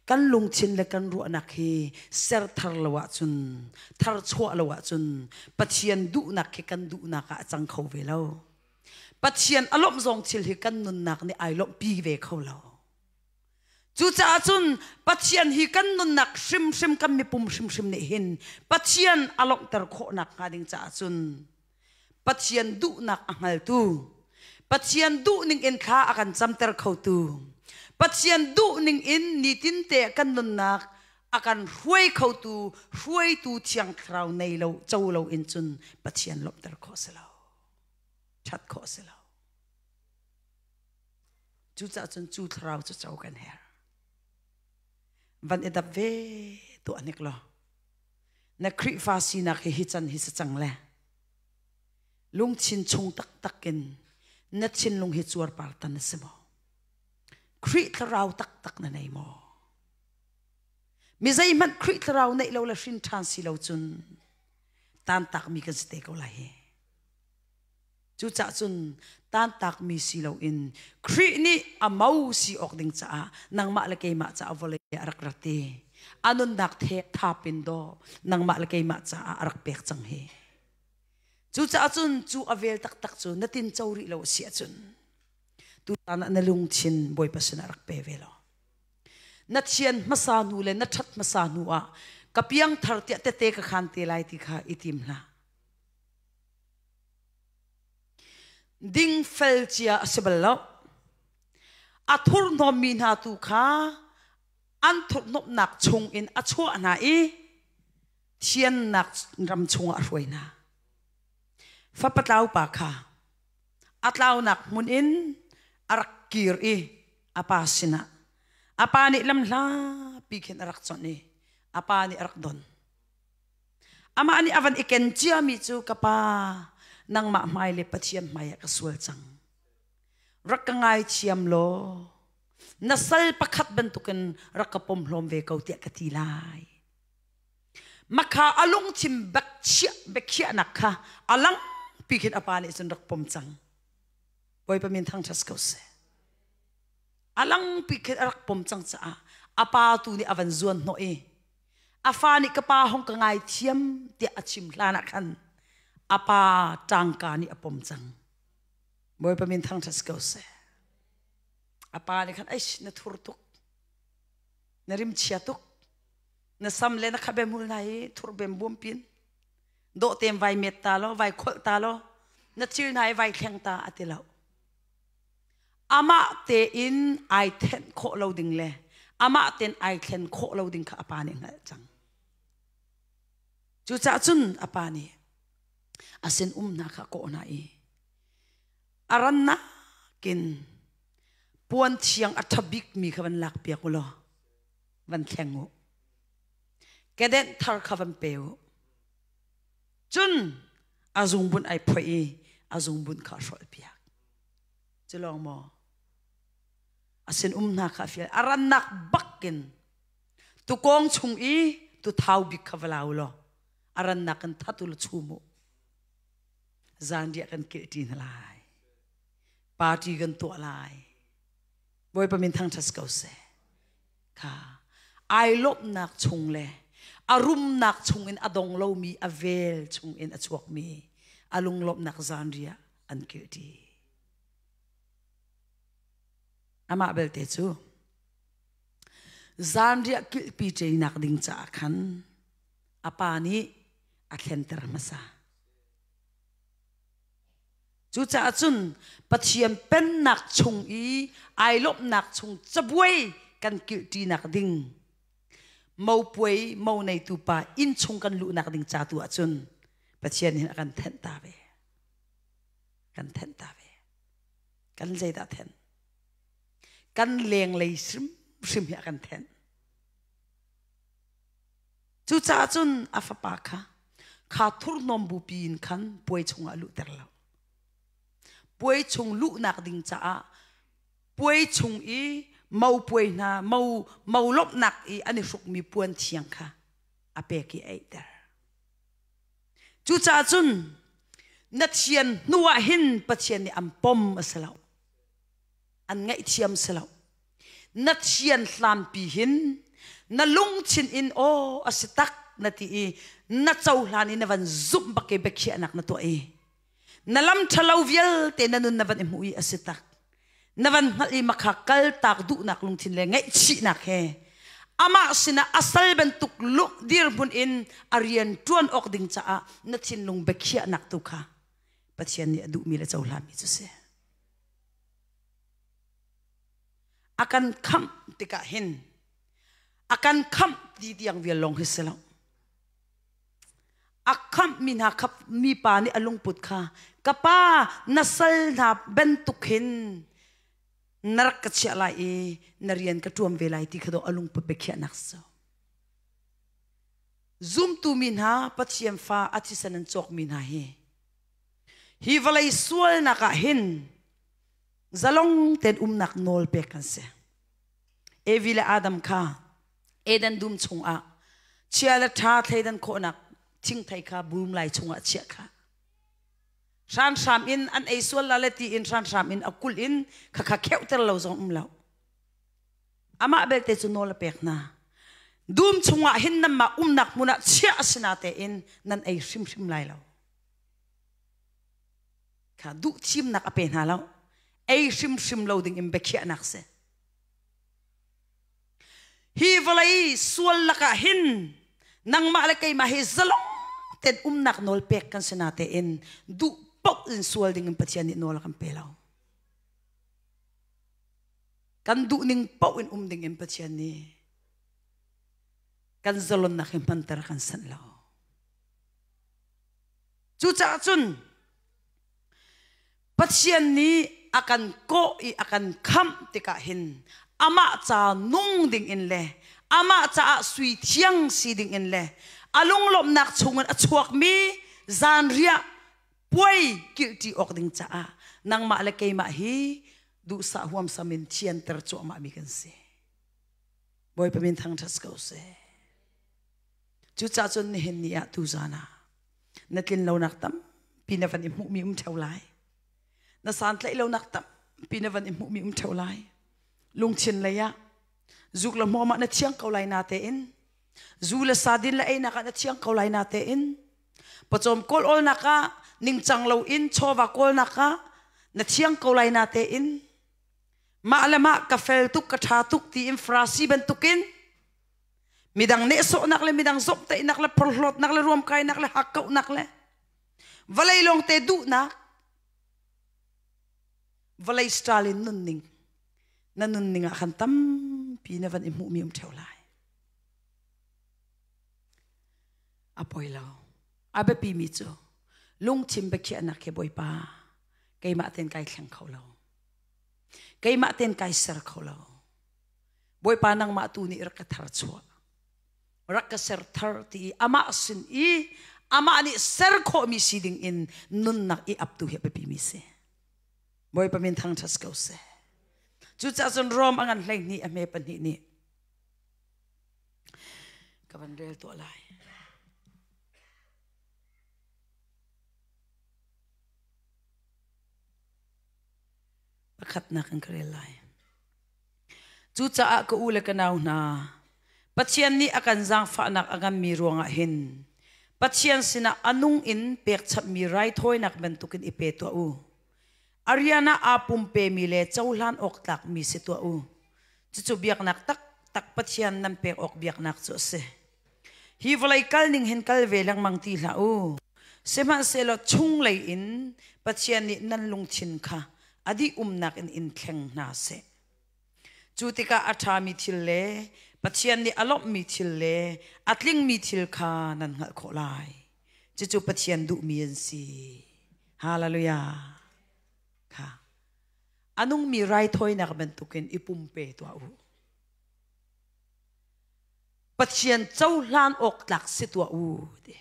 kan lungthin le kan ruahnak hi ser thar lo ahcun thar chuah lo ahcun Pathian duhnak hi kan duhnak ah a cang kho ve lo. Pathian a lawmh zong thil hi kan nunnak nih ai lawmhpi ve kho lo. Cucaah cun Pathian hi kan nunnak hrimhrim kan mipum hrimhrim nih hin Pathian a lawmhter khawhnak hnga ding caah cun. Pathian duhnak a hngaltu, Pathian duhning in thla a kan camter khotu, Pathian duhning in nitinte kan nunnak a kan hruai khotu hruaitu Thiang Thlarau nei lo co lo in cun Pathian lawmhter khawh si lo. Ṭhat khawh si lo. Cucaah cun cu thlarau cu co kan herh. Van i dap ve tuah hnik law. Na Khrihfa sinak hi hi can hi si cang le lungthin chung taktak in na thinlung hi cuarpar tan a si maw? Khrih thlarau taktak na nei maw? Mi zeihmanh Khrih thlarau neih lo le hrin ṭhan si lo cun tantakmi kan si te ko lai hi. Cucaah cun tantakmi si loin Khrih nih a mo si awk ding caah nangmah le keimah caah vawlei a rak rat i a nunnak thap in daw nangmah le keimah caah a rak pek cang hi. Cucaah cun cu a vel taktak cu na tinco rih lo a si ahcun tutan ah na lungthin Bawipa sinah rak pe ve law na thian hmasa hnu le na ṭhat hmasa hnu ah ka piangthar tiah tete ka khan te lai ti kha i tim hlah. Dingfel cia a si bal lo. A thurhnawmmi hna tu kha an thurhnawmhnak chungin a chuah hna i thiannak ram chungah a hruai hna. Fapa tlau pa kha a tlaunak hmun in a rak kir i a pa sinah a pa nih lamhlapi khin a rak chawnh i a pa nih a rak don. Amah nih a van i ken ciami cu ka pa nangmah hmai le Pathian hmai ah ka sual cang. Rak ka ngaithiam law na sal pakhat bantukin rak ka pom hlawm ve ko tiah ka ti lai. Makha a lungthin biakchiahnak kha a langpi khin a pa nih cun rak pom cang. Bawipa min thangṭhat ko seh. A langpi khin a rak pom cang caah a pa tu nih a van zuan hnawh i A fa nih ka pa hong ka ngaithiam tiah a chim hlan ah khan a pa ṭangka nih a pom cang. Bawipa min thangṭhat si ko seh. A pa nih khan eish na thur tuk, na rimchia tuk, na sam le na khabe hmul hna hi thur bem buam pin, dawh tein vai met ta law, vai kholh ta law, na thil hna hi vai thleng ta a ti lo. Amah tein ai thenh khawh lo ding le amah tein ai thlen khawh lo ding kha a pa nih hngalh cang. Cucaah cun a pa nih a sin um hna kha kawh hna i a rannak in puan thiang a ṭha bikmi kha van lakpiak u law van thleng u. Kedenh thar kha van pe u. Cun a zungbunh ai phoih i a zungbunh kha a hrolhpiak. Cu lawng maw? A sin um hna kha a fial. A rannak bakin tukawng chung i tuthau bik kha va la u law a rannak in that u law chum u. Zanriah kan kilhṭi hna lai. Party kan tuah lai. Bawipa min thangṭhat ko seh. Kha ai lawmhnak chung le a rumnak chungin a dong lomi a vel chungin a chuakmi a lunglawmhnak zanriah an kilhṭi. Amah belte cu zanriah kilhpi ṭeinak ding caah khan a pa nih a thlenter hmasa. Cucaah cun Pathian pennak chung i ai lawmhnak chung cabuai kan kilhṭinak ding mopuai mo neitu pa inn chung kan luhnak ding ca tu ahcun Pathian hin a kan thenh ta ve. Kan thenh ta ve. Kan zeidah thenh? Kan lenglei hrimhrim hi a kan thenh. Cucaah cun a fapa kha kha thurhnawm bupi in khan puai chungah a luhter lo. Puai chung luhnak ding caah puai chung i mo puai hna mo mo lawmhnak i an i hrukmi puan thiang kha a pek i a eihter. Cucaah cun na thian hnu ah hin Pathian nih an pom a si lo. An ngaihthiam si lo. Na thian hlanpi hin na lungthin in aw a si tak na ti i na cohlan i na van zumh bak i biakhiahnak na tuah i na lam ṭhalo vialte na nun na van i hmuh i a si tak na van hngalh i makha kaltak duhnak lungthin le ngaihchihnak he amah sinah a sal bantuk dirhmun in a rian ṭuan awk ding caah na thinlung biakhiahnak tu kha. Pathian nih a duhmi le cohlanmi cu si. A kan khamh tikah hin a kan khamh ti tiang vial lawng hi si lo. A khamh mi hna kha mipa nih a lungput kha ka pa na sal hna bantuk hin na rak ka chiah lai i na rian ka ṭuam ve lai ti kha dawh a lungput biakhiahnak si. Zumtu mi hna Pathian fa a thisen an cawkmi hna hi hi vawlei sualnak ah hin zalong tein umnak nawl pek kan si. Evi le Adam kha Eden dum chungah chia le ṭha thleidan khawhnak thingthei kha bum lai chungah chiah kha hranhram in an ei sual la le ti in hranhram in a kulh in khakha kheuhter lo zong um lo. Amah belte cu nawl a pek hna. Dum chungah hin nanmah umnak hmun ah chiah a si natein nan ei hrimhrim lai lo. Kha duh thimnak a pe hna lo. Ei hrimhrim lo ding in biakhiahnak si. Hi vawlei sual lakah hin nangmah le keimah hi zalong ten umnak nawl pek kan si natein duh paoh in sual ding in Pathian nih nawl a kan pe lo. Kan duhning paoh in um ding in Pathian nih kan zalonnak hi hmanter a kan sanh lo. Cucaah cun Pathian nih a kan kawh i a kan khamh tikah hin amah ca nung ding in le amah caah sui thiang si ding in le a lunglawmhnak chungin a chuakmi zanriah puai kilhṭi awk ding caah nangmah le keimah hi duhsah huamsam in thianter cuahmah mi kan si. Bawipa min thangṭhat ko seh. Cucaah cun nihin ni ah tuzan ah na tlin lonak tampi na van i hmuhmi um ṭheo lai. Na santlaih lonak tampi na van i hmuhmi um ṭheo lai. Lungthin lei ah zuk le hmawm ah na thiang ko lai na tein zu le sadin le einak ah na thiang ko lai na tein pawcawm kawl awlnak ah ningcang loin chawva kawlnak ah na thiang ko lai na tein mah le mah ka fel tuk ka ṭha tuk tiin Farasi bantukin midang nehsawhnak le midang zomhtaihnak le porhlawtnak le ruamkainak le hakkauhnak le vawlei lawngte duhnak vawlei Stalin nunning na nunning ah khan tampi na van i hmuhmi um ṭheo lai. A poi lo. A biapimi cu lungthin biakhiahnak he Bawipa keimah ten kai thleng kho lo. Keimah ten kai ser kho lo. Bawipa nangmah tu nih rak ka thar chuah. Rak ka ser thar ti i amah sin i amah nih ser khawhmi si ding in nunnak i ap tu hi a biapimi si. Bawipa min thangṭhat ko seh. Cucaah cun Rom a ngan 12 a hme pahnih nih ka van rel tuah lai. Pakhatnak in ka rel lai. Cucaah ka u le ka nau hna, Pathian nih a kan zaangfahnak a nganmi ruangah hin Pathian sinah a nung in pekchanhmi raithawinak bantukin i pe tuah u. A rian ah aa pumpemi le cohlan awk tlakmi si tuah u. Cucu biaknak taktak Pathian nan pek awk biaknak cu a si. Hi vawlei kal ning hin kal ve lengmang ti hlah u. Sihmanhsehlaw chunglei in Pathian nih nan lungthin kha a dih umnak in in thleng hna seh. Cu tikah a ṭhami thil le Pathian nih a lawmhmi thil le a tlingmi thil kha nan hngalh khawh lai. Cucu Pathian duhmi an si. Hallelujah. Kha. A nungmi raithawinak bantukin i pumpe tuah u. Pathian cohlan awk tlak si tuah u ti.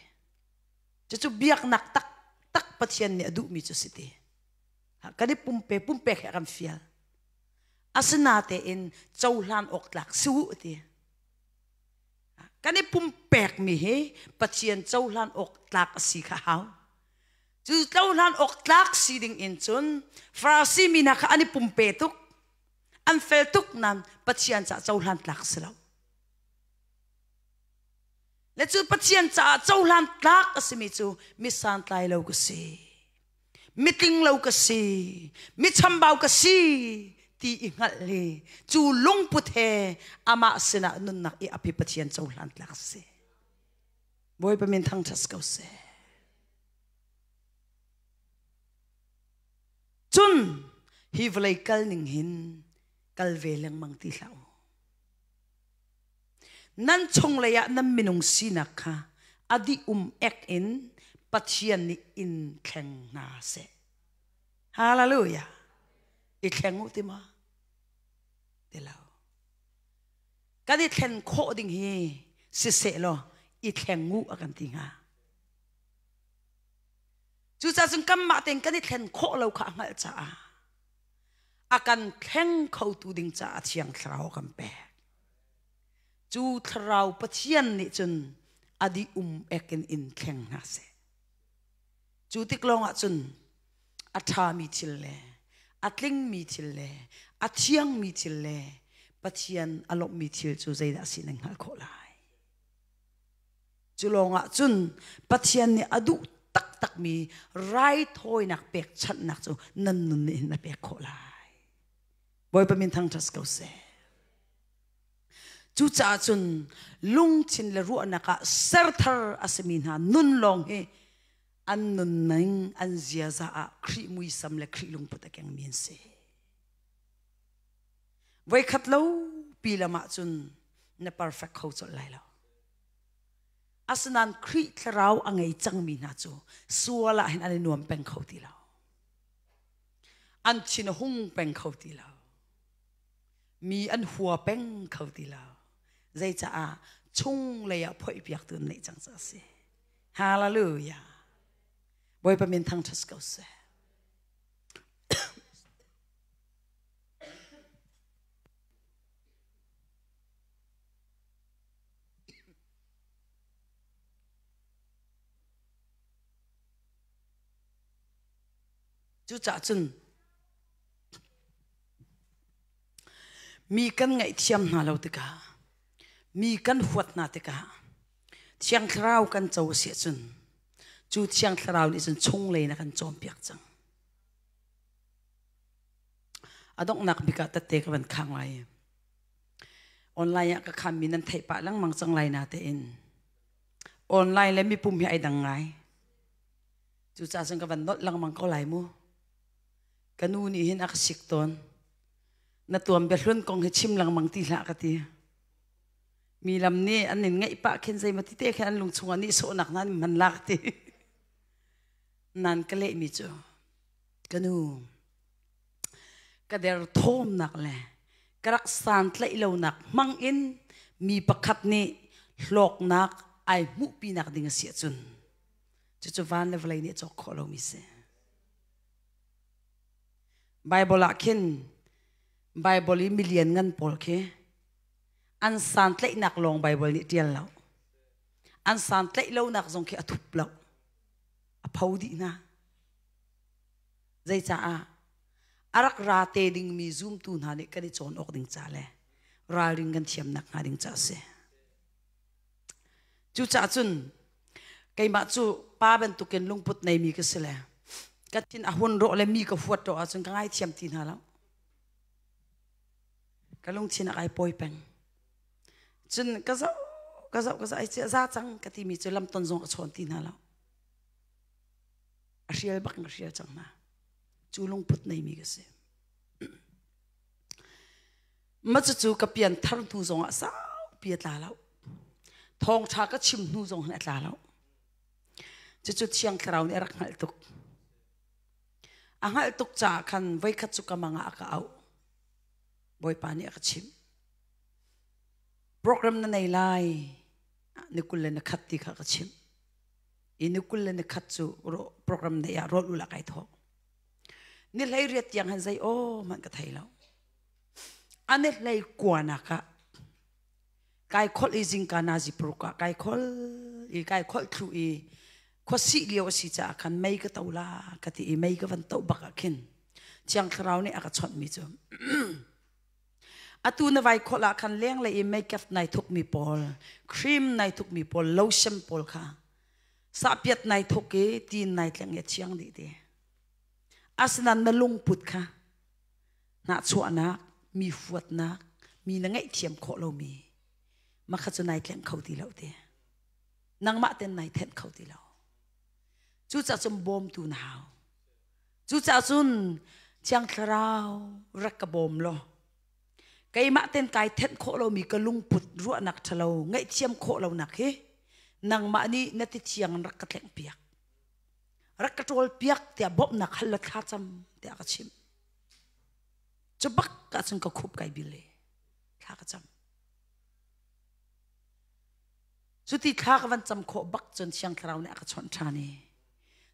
Cucu biaknak taktak Pathian nih a duhmi cu si ti. Kan i pumpe pumpek he kan fial. Asinatein cohlan awk tlak si u ti. Kan i pumpekmi hi Pathian cohlan awk tlak a si kha hau. Cu cohlan awk tlak si ding in cun Farasi mi hna kha an i pumpe tuk. An fel tuk nain Pathian caah cohlan tlak si lo. Le cu Pathian caah cohlan tlak a simi cu mi santlai lo ka si. Mitling lo ka si, mi chambau ka si ti i hngalh hi cu lungput he amah sinah nunnak i api Pathian cohlan tlak si. Bawipa min thangṭhat ko seh. Cun hi vawlei kal ning hin kal ve lengmang ti hlah u. Nan chunglei ah nan minung sinak kha a dih um ek in Pathian nih in thleng hna seh. Hallelujah. I thleng u ti ma? Ti lo. Kan i thlen khawh ding hi siseh law i thleng u a kan ti hnga. Cucaah cun kanmah tein kan i thlen khawh lo kha a hngalh caah a kan thleng khotu ding caah Thiang Thlarau a kan pek. Cu Thlarau Pathian nih cun a dih um ek in in thleng hna seh. Cu tik lawngah cun a ṭhami thil le a tlingmi thil le a thiangmi thil le Pathian a lawmhmi thil cu zeidah a si nan hngalh khawh lai. Cu lawngah cun Pathian nih a duh taktakmi raithawinak pekchanhnak cu nan nun nih hin a pek khawh lai. Bawipa min thangṭhat ko seh. Cucaah cun lungthin le ruahnak ah serthar a simi hna nun lawng hi an nunning an ziaza ah Khrih muisam le Khrih lungput a kengmi an si. Voikhat lo pi lam ah cun na perfect kho colh lai lo. Asinain Khrih thlarau a ngei cangmi hna cu sual ah hin an i nuam peng kho ti lo. An thin a hung peng kho ti lo. Mi an hua peng kho ti lo. Zeicaah chung lei ah phoihpiaktu an neih cang caah a si. Hallelujah. Bawipa min thangṭhat ko seh. Cucaah cun mi kan ngaihthiam hna lo tikah mi kan huat hna tikah Thiang Thlarau kan co a si ahcun cu Thiang Thlarau nih cun chunglei na kan cawnpiak cang. A donghnak bik ah tette ka van khang lai. Online ah ka khammi nan theih pah lengmang cang lai na tein. Online le mipum hi ai dang ngai. Cucaah cun ka van nolh lengmang ko lai mu. Ka nu nih hin a ka sik tawn. Na tuam bia hlun kong hi chim lengmang ti hlah ka ti. Mi lam nih an in ngaih pah khin zei ma ti te khin an lung chungah nih sawhnak nan hman lak ti. Nan ka lehmi cu ka nu ka derthawmnak le ka rak santlaih lonak hmang in mi pakhat nih hlawknak ai hmuhpinak ding a si ahcun cucu van le vawlei nih a cawk khawh lomi si. Bible ah khin Bible i milian ngan pawl khi an santlaihnak lawng Bible nih ṭial lo. An santlaih lonak zong khi a thup lo. A pho dih hna. Zeicaah a rak ra te dingmi zumtu hna nih kan i cawn awk ding ca le ralring kan thiamnak hnga ding ca a si. Cucaah cun keimah cu pa bantukin lungput neimi ka si le ka thin a hun rawh le mi ka huat rawh ahcun ka ngaithiam ti hna lo. Ka lungthin a kai pawi peng. Cun ka zoh ka zoh ka zoh ai za cang ka timi cu lamton zong ka chawn ti hna lo. A hrial bak in ka hrial cang hna. Cu lungput neimi ka si. Ma cucu ka pian thar hnu zongah saupi a tla lo. Thawngṭha ka chim hnu zong hin a tla lo. Cucu Thiang Thlarau nih a rak hngalh tuk. A hngalh tuk caah khan voikhat cu ka mang ah a ka auh. Bawipa nih a ka chimh. Program na nei lai. Ni 21 le ni khat ti kha ka chimh. I ni 21 le ni khat cu program nei ah rawl ul ah kai thawh. Ni 18 tiang han zei aw hmanh ka thei lo. A ni 19 nak ah kai kholh i zingka nazi paruk ah kai khol i kai kholh thlu i khuasih lio a si caah khan mei ka to la ka ti i mei ka van to bak ah khin Thiang Thlarau nih a ka chawnh mi cu atu na vai kholh ah khan lenglei i makeup nai thuk mi pawl cream nai thuk mi pawl lotion pawl kha sahpiat nai thuk i tin nai tleng i a thiang dih ti asinain na lungput kha hnahchuahnak mi huatnak mi na ngaihthiam khawh lomi mah kha cu nai tleng kho ti lo ti nangmah ten nai thenh kho ti lo cucaah cun bawmtu na hau cucaah cun. Thiang Thlarau rak ka bawm law keimah ten kai thenh khawh lomi ka lungput ruahnak ṭhalo ngaihthiam khawh lonak hi nangmah nih na ti thiang rak ka tlengh piak rak ka ṭawl piak tiah bawmhnak hal la thlacam tiah ka chimh. Cu bak ah cun ka khup kai bil i thla ka cam. Cuti thla ka van cam khawh bak cun Thiang Thlarau nih a ka chawnh ṭhan i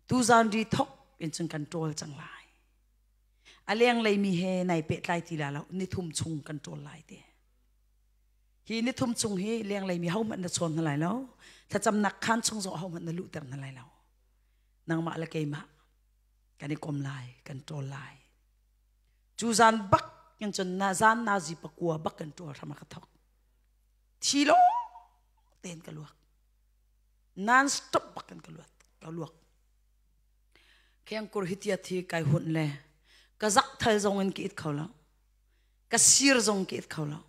tuzan ri thok in cun kan ṭawl cang lai. A lenglei mi he nai pehtlai ti la lo nithum chung kan ṭawl lai te. Hi nithum chung hi lenglei mi hohmanh na chawn hna lai lo. Thlacamnak khaan chung zong hohmanh na luhter hna lai lo. Nangmah le keimah kan i kom lai, kan ṭawl lai. Cu zan bak in cun na zan nazi pakua bak kan ṭawl hram a ka thok. Thi lo tein ka luak. Non stop bak kan ka luat, ka luak. Khengkur hi tia thi kai hunh le ka zak thal zong in ka it kho lo. Ka sir zong ka it kho lo.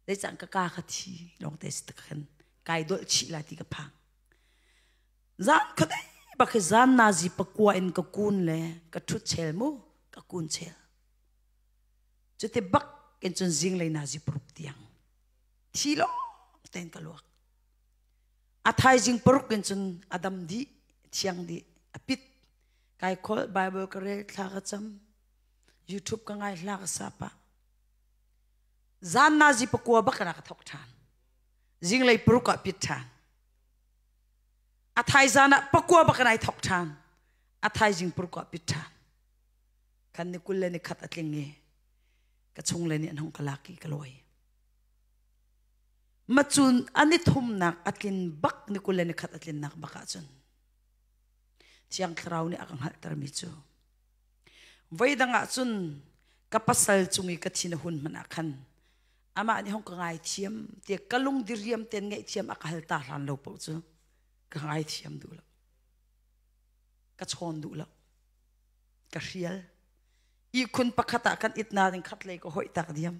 Zeicang ka ka kha thi lawng te si khan kai dolh chih lai ti ka phang. Zan khuadei bak hi zan nazi pakua in ka kun le ka ṭhut chel mu ka kun chel. Cuti bak in cun zinglei nazi paruk tiang thi lawng tein ka luak. A thaizing paruk in cun a dam dih, thiang dih, a pit. Kai kholh, Bible ka rel, thla ka cam, YouTube ka ngai, hla ka sa pah. Zan nazi pakua bak ka thok ṭhan. Zinglei paruk ah pit ṭhan. A thaizan ah pakua bak in ai thok ṭhan. A thaizing paruk ah pit ṭhan. Khan ni 21 a tling i ka chung le nih an hung ka lak i ka lawi. Macun an i thumnak a tlin bak ni 21 a tlinnak bak ahcun Thiang Thlarau nih a ka hngalhtermi cu voidang ahcun ka pasal cung i ka thin a hun hmanh ah khan amah nih hong ka ngaithiam tiah ka lung diriam ten ngaihthiam a ka hal ta hlan lo paoh cu ka ngaithiam duh lo ka chawn duh lo ka hrial ihkhun pakhat ah kan it na ding khat lei ka hoih tak diam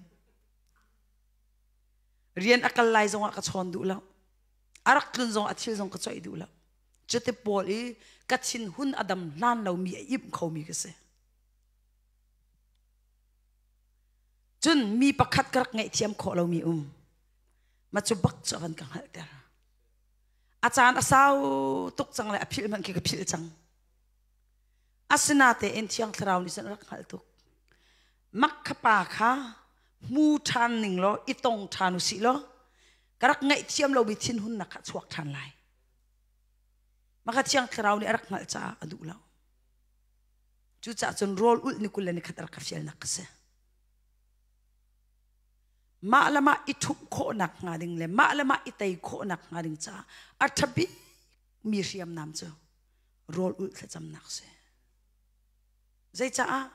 rian a kal lai zongah ka chawn duh lo a rak tlun zong a thil zong ka coih duh lo cuti pawl i ka thin hun a dam hlan lo mi a imh kho mi ka si cun mi pakhat ka rak ngaihthiam khawh lo mi um ma cu bak cu a van ka hngalhter a caan a sau tuk cang le a philh hmanh khi ka philh cang Asinatein Thiang Thlarau nih cun a rak hngalh tuk. Mak kha pa kha hmu ṭhan ning law i tong ṭhan u sih law ka rak ngaihthiam lomi thinhunnak kha chuak ṭhan lai. Maka Thiang Thlarau nih a rak hngalh caah a duh lo. Cucaah cun rawl ulh ni 21 a rak ka fialnak ka si. Mah le mah i ṭhumh khawhnak hnga ding le mah le mah i tei khawhnak hnga ding caah a ṭha bik mi hriamnam cu rawl ulh thlacamnak si. Zeicaah?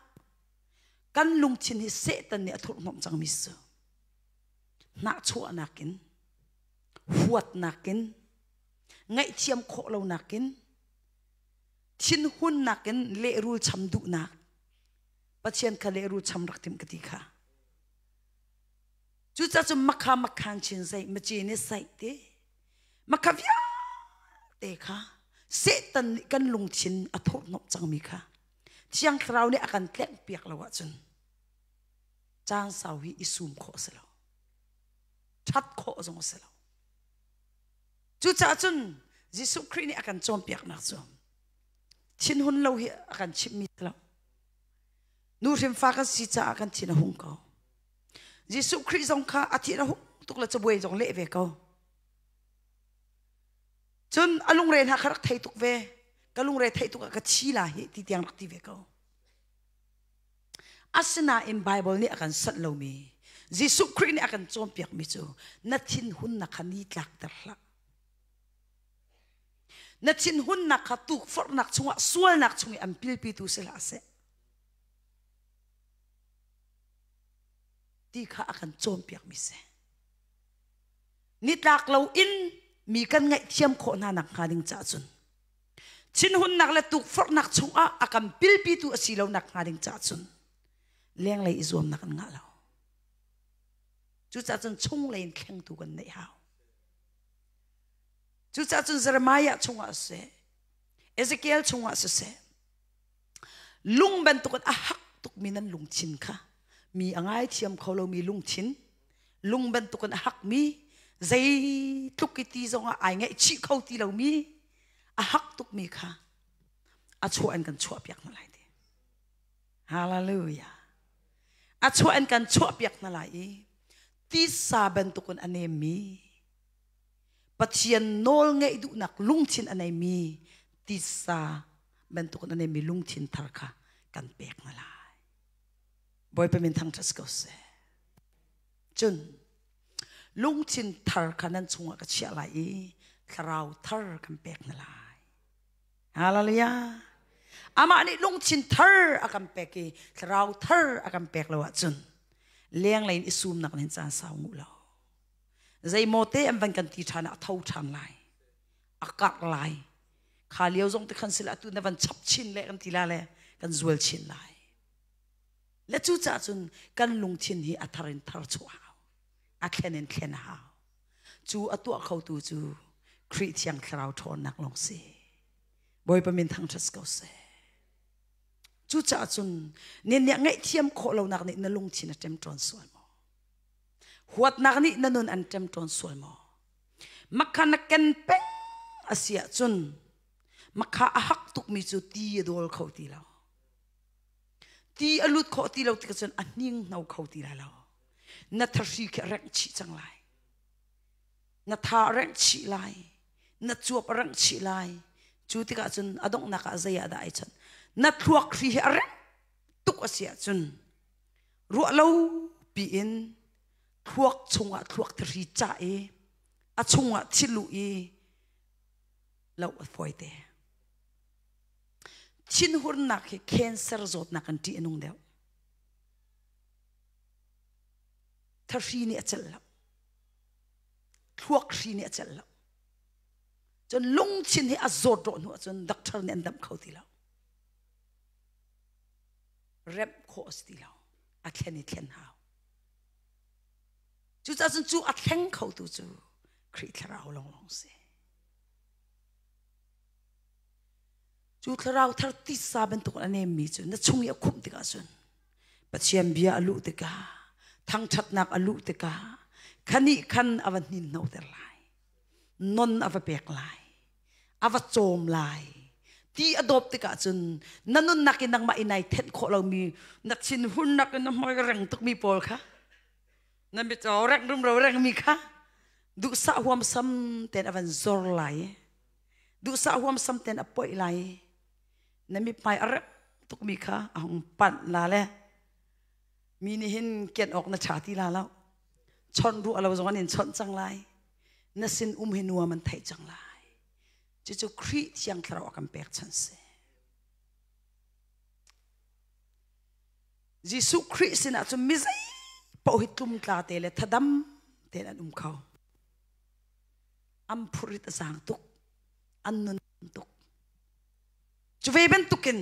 Kan lungthin hi Satan nih a thurhhnawmh cangmi si. Hnahchuahnak in, huatnak in, ngaihthiam khawh lonak in, thinhunnak in lehrul cham duhnak. Pathian kha lehrul cham rak tim ka ti kha. Cucaah cun makha makhan chin zei maci ni saih te Makha vialte kha Satan nih kan lungthin a thurhnawmh cangmi kha Thiang Thlarau nih a kan tlenghpiak lo ahcun caan sau hi i sum khawh a si lo. Ṭhat khawh zong a si lo. Cucaah cun Jesuh Khrih nih a kan cawnpiaknak cu thinhun lo hi a kan chimhmi si lo. Nu hrimfa kan si caah kan thin a hung ko. Jesuh Khrih zong kha a thin a hung tuk le cabuai zong leh ve ko. Cun a lungre hna kha rak thei tuk ve. Ka lungre theih tuk ah ka thi la hi ti tiang rak ti ve ko. Asinain Bible nih a kan sanh lomi Jesuh Khrih nih a kan cawnpiakmi cu na thinhunnak kha ni tlakter hlah. Na thinhunnak kha tukforhnak chungah sualnak chung i an pilpitu si hlah seh. Ti kha a kan cawnpiakmi si. Nitlak loin mi kan ngaihthiam khawh hna nak hnga ding caah cun thinhunnak le tukforhnak chungah a kan pilpitu a si lo nak hnga ding caah cun lenglei i zuamnak kan ngah lo. Cucaah cun chunglei in thlengtu kan neih hau. Cucaah cun Jeremiah chungah siseh, Ezekiel chungah siseh, lung bantukin a hak. tukmi nan lungthin kha mi a ngaithiam kho lomi lungthin lung bantukin a hakmi zeitluk i ti zongah ai ngaihchih kho ti lomi a hak tukmi kha a chuah in kan chuahpiak hna lai ti. Hallelujah. A chuah in kan chuahpiak hna lai i tisa bantukin a nemmi Pathian nawl ngeih duhnak lungthin a neimi tisa bantukin a neimi lungthin thar kha kan pek hna lai. Bawipa min thangṭhat ko seh. Cun lungthin thar kha nan chungah ka chiah lai i thlarau thar kan pek hna lai. Hallelujah. Amah nih lungthin thar a kan pek i thlarau thar a kan pek lo ahcun lenglei in i sumnak nih caan sau nguh lo. Zeimaw te an van kan ti ṭhan ah a tho ṭhan lai. A karh lai. Kha lio zong te khan sila atu na van chap chin le kan ti la le kan zual chin lai. Le cucaah cun kan lungthin hi a thar in thar chuah hau. A thlen in thlen hau. Cu a tuah khotu cu Khrih Thiang Thlarau ṭhawnnak lawng si. Bawipa min thangṭhat ko seh. Cucaah cun nin nih ngaihthiam khawh lonak nih na lungthin a ṭemṭawn sual maw? Huatnak nih na nun an ṭemṭawn sual maw? Makha na ken peng a si ahcun makha a hak tukmi cu ti a dawl kho ti lo. Ti a lut khawh ti lo tikah cun a hninghno kho ti lai lo. Na thahri khi a rengh chih cang lai. Na tha a rengh chih lai. Na cuap a rengh chih lai. Cu tikah cun a donghnak ah zei ah dah ai chanh? Na thluak hri hi a rengh tuk a si ahcun ruah lo piin thluak chungah thluak thahri cah i a chungah thiluh i loh a fawi te. Thinhurnak hi cancer zawtnak kan ṭih a nung deuh. Thahri nih a celh lo. Thluak hri nih a celh lo. Cun lungthin hi a zawt rawh hnu ahcun doctor nih an damh kho ti lo. Remh khawh a si ti lo. A thlen i thlen hau. Cucaah cun cu a thleng khotu cu Khrih Thlarau lawnglawng si. Cu thlarau thar tisa bantuk a nemmi cu na chung i a khumh tikah cun Pathian bia a luh tikah thangṭhatnak a luh tikah khanih khan a va hninhnoter lai non a va pek lai a va cawm lai ti a dawp tikah cun na nunnak in nangmah in nai thenh khawh lomi na thinhunnak in na hmai reng tukmi pawl kha na mit reng rumro rengmi kha duhsah huamsam ten a van zor lai duhsah huamsam ten a poih lai na mithmai a rem tukmi kha a hung panh la le mi nih hin ken awk na ṭha ti la lo chawnh ruah lo zong an in chawnh cang lai na sin um hi nuam an theih cang lai cucu Khrih Thiang Thlarau a kan pek chan si Jesuh Khrih sinah cun mi zei paoh hi tlumtla te le thadam tein an um kho an phurrit a zaang tuk an nun tuk cu ve bantukin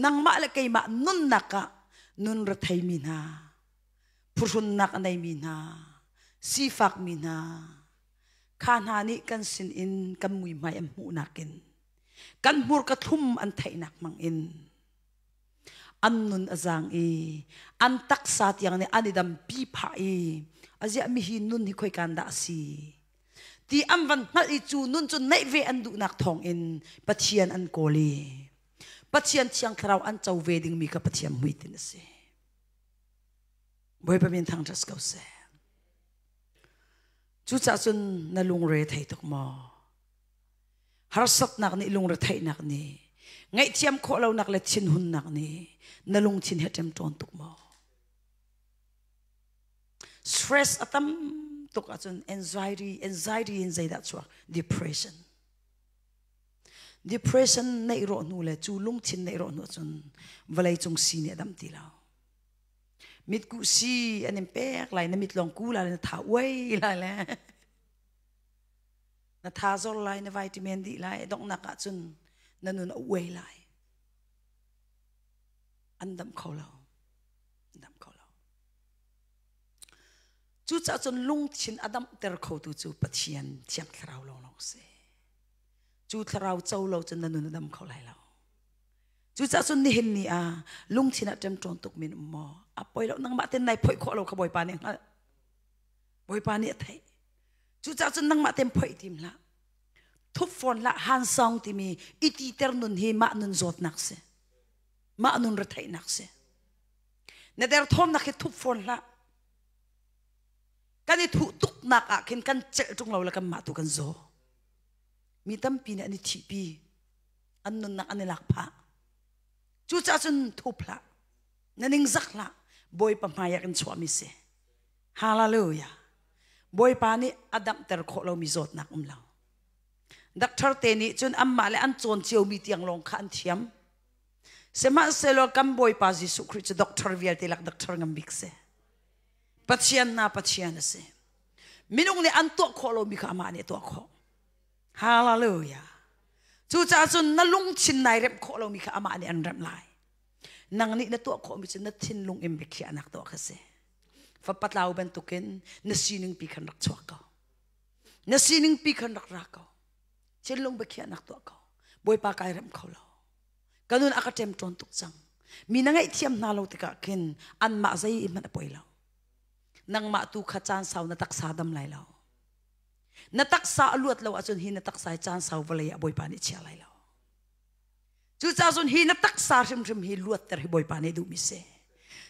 nangmah le keimah nunnak ah nun retheimi hna phuhrunnak a neimi hna sifakmi hna kha hna nih kan sin in kan muihmai an hmuhnak in kan hmurka thlum an theihnak hmang in an nun a zaang i an taksa tiang nih an i dampi phah i aziah mi hi nun hi khoikan dah a si ti an van hngalh i cu nun cu neih ve an duhnak thawngin Pathian an kawl i Pathian thiang thlarau an co ve dingmi kha Pathian hmuitinh a si. Bawipa min thangṭhat ko seh. Cucaah cun na lungre thei tuk maw? Harsatnak nih lungretheihnak nih ngaihthiam khawh lonak le thinhunnak nih na lungthin he ṭemṭawn tuk maw? Stress a tam tuk ahcun anxiety anxiety in zeidah chuak depression depression neih rawh hnu le cu lungthin neih rawh hnu ahcun vawlei cung si nih a dam ti lo mitkuh si an in pek lai na mit lawng ku lai na tha uai lai le na tha zor lai na vitamin dih lai donghnak ah cun na nun a uai lai an dam kho lo an dam kho lo cucaah cun lungthin a damter khotu cu Pathian thiang thlarau lawnglawng si cu thlarau co lo cun na nun a dam kho lai lo. Cucaah cun nihin ni ah lungthin ah ṭemṭawn tuk min um maw? A poi lo nangmah ten nai phoih khawh lo kha Bawipa nih a hngalh. Bawipa nih a theih. Cucaah cun nangmah ten phoih tim hlah. Thup fawn hlah hansong timi i titer nun hi mah nun zawtnak si. Mah nun retheihnak si. Na derthawmnak hi thup fawn hlah. Kan i thuh tuknak ah khin kan celh ṭung lo le kanmah tu kan zaw. Mi tampi nih an i thihpi. An nunnak an i lak phah. Cucaah cun thup hlah. Na ningzak hlah. Bawipa hmai ah kan chuahmi si. Hallelujah. Bawipa nih a damhter khawh lomi zawtnak um lo. Doctor te nih cun anmah le an cawn ciomi tiang lawng kha an thiam. Sihmanhsehlaw kan Bawipa Jesuh Khrih cu doctor vialte lak doctor ngan bik si. Pathian na Pathian a si. Minung nih an tuah khawh lomi kha amah nih a tuah khawh. Hallelujah. Cucaah cun na lungthin nai remh khawh lomi kha amah nih an remh lai. Nang nih na tuah khawhmi cu na thinlung in biakhiahnak tuah kha si. Fapa tlau bantukin na sining pi khan rak chuak ko. Na sining pi khan rak ra ko. Thinlung biakhiahnak tuah ko. Bawipa kai remh kho lo. Ka nun a ka ṭem ṭawn tuk cang. Mi na ngaihthiam hna lo tikah khin anmah zei hmanh a poi lo. Nangmah tu kha caan sau na taksa dam lai lo. Na taksa a luat lo ahcun hi na taksa hi caan sau vawlei ah Bawipa nih chia lai lo. Cucaah cun hi na taksa hrimhrim hi luatter hi Bawipa nih duhmi si.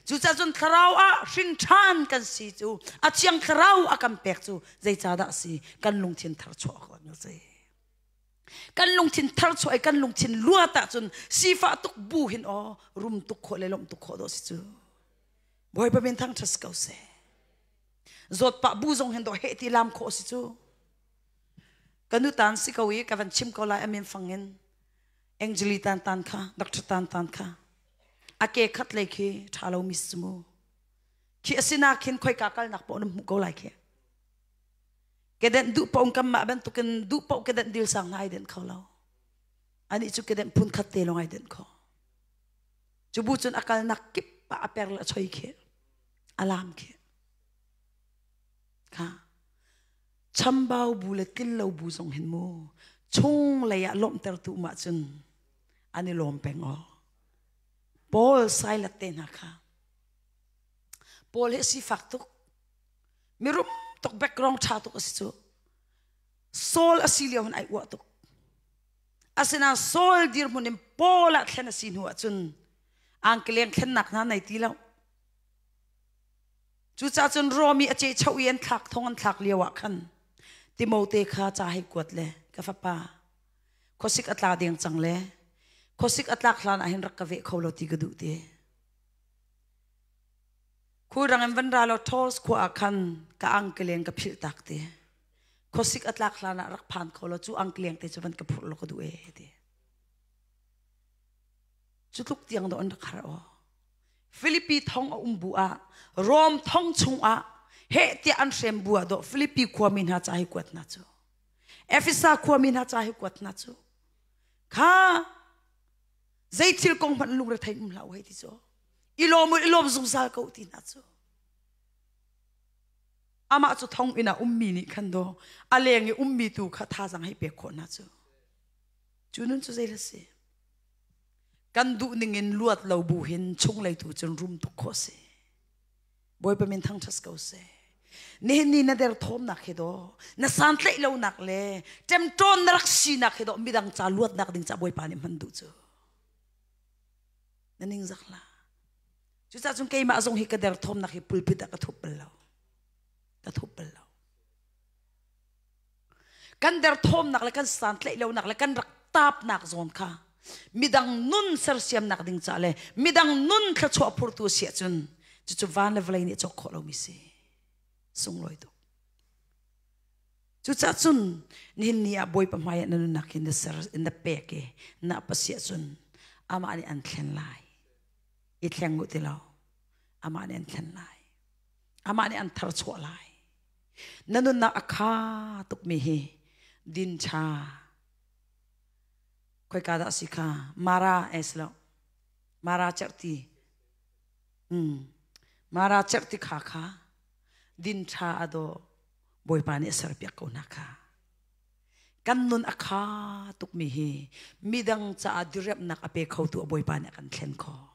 Cucaah cun thlarau ah hrin ṭhan kan si cu a thiang thlarau a kan pek cu zeicahdah si kan lungthin thar chuah awk a si. Kan lungthin thar chuah i kan lungthin luat ahcun sifah tuk bu hin aw rum tuk khawh le lawmh tuk khawh dawh si cu. Bawipa min thangṭhat ko seh. Zawt pah bu zong hin dawh heh ti lam khawh si cu. Ka nu tan si ko i ka van chim ko lai amin fang in Angeli tan tan kha Dr. tan tan kha a ke khat lei khi ṭha lo mi si mu khi asina khin khoika kalnak paoh na hmuh ko lai khi kedenh duh paoh kan mah bantukin duh paoh kedenh dil sang hna ai denh kho lo ani cu kedenh phun khat te lawng ai denh kho cu bu cun a kalnak kip ah a per le a choi khi a lam khi kha chambau bu le tlin lo bu zong hin mu chung lei ah lawmhtertu um ahcun an i lawm peng aw Paul Silas te hna kha Paul hi sifak tuk mirum tuk background ṭha tuk a si cu Saul a si lio hin ai uah tuk asinain Saul dirhmun in Paul ah thlen a si hnu ahcun angkeleng thlennak hna nei ti lo Cucaah cun Rom i a cehchoh i an thlak thong an thlak lio ah khan Timote kha ca hei kuat le ka fapa khuasik a tla deng cang le khuasik a tlak hlan ah hin rak ka veh kho lo ti ka duh ti. Khulrang in van ra law Tors khua ah khan ka angkeleng ka philh tak ti. Khuasik a tlak hlan ah rak phan kho lo cu angkeleng te cu van ka phurh lo ka duh ee ti. Cu tluk tiang dawh an rak har aw. Filipi thong a um bu ah Rom thong chungah heh tiah an hrem bu ah dawh Filipi khuami hna ca hi kuat hna cu Efesa khuami hna ca hi kuat hna cu kha zei thil kong hmanh lungre thei um hlah u hei ti cu i lawm u i lawm zungzal ko ti hna cu amah cu thong inn ah ummi nih khan do a leng i ummi tu kha thazang hei pek khawh hna cu cu nun cu zei la si Kan duh ning in luat lo bu hin chunglei tu cun rum tuk khawh si. Bawipa min thangṭhat ko seh. Nihin ni na derthawmnak hi daw, na santlaih lonak le ṭemṭawn na rak sinak hi daw midang ca luatnak ding ca Bawipa nih hman duh cu. Na ningzak hlah. Cucaah cun keimah zong hi ka derthawmnak hi pulpit ah ka thup bal lo. Ka thup bal lo. Kan derthawmnak le kan santlaih lonak le kan rak taapnak zawn kha midang nun sersiamnak ding ca le midang nun thluachuah phurtu si ahcun cucu van le vawlei nih cawk khawh lomi si sunglawi tuk. Cucaah cun nihin ni ah Bawipa hmai ah na nunnak hi na ser na pek i na pasi ahcun amah nih an thlen lai. I thleng u ti lo. Amah nih an thlen lai. Amah nih an tharchuah lai. Na nunnak a kha tukmi hi din ṭha. Khoika dah si kha? Mara es lo. Mara cerhti. Mara cerhti kha kha din ṭha a dawh. Bawipa nih a serpiak ko hna kha. Kan nun a kha tukmi hi midang caah diriamhnak a pe khotu a Bawipa nih a kan thlen khawh.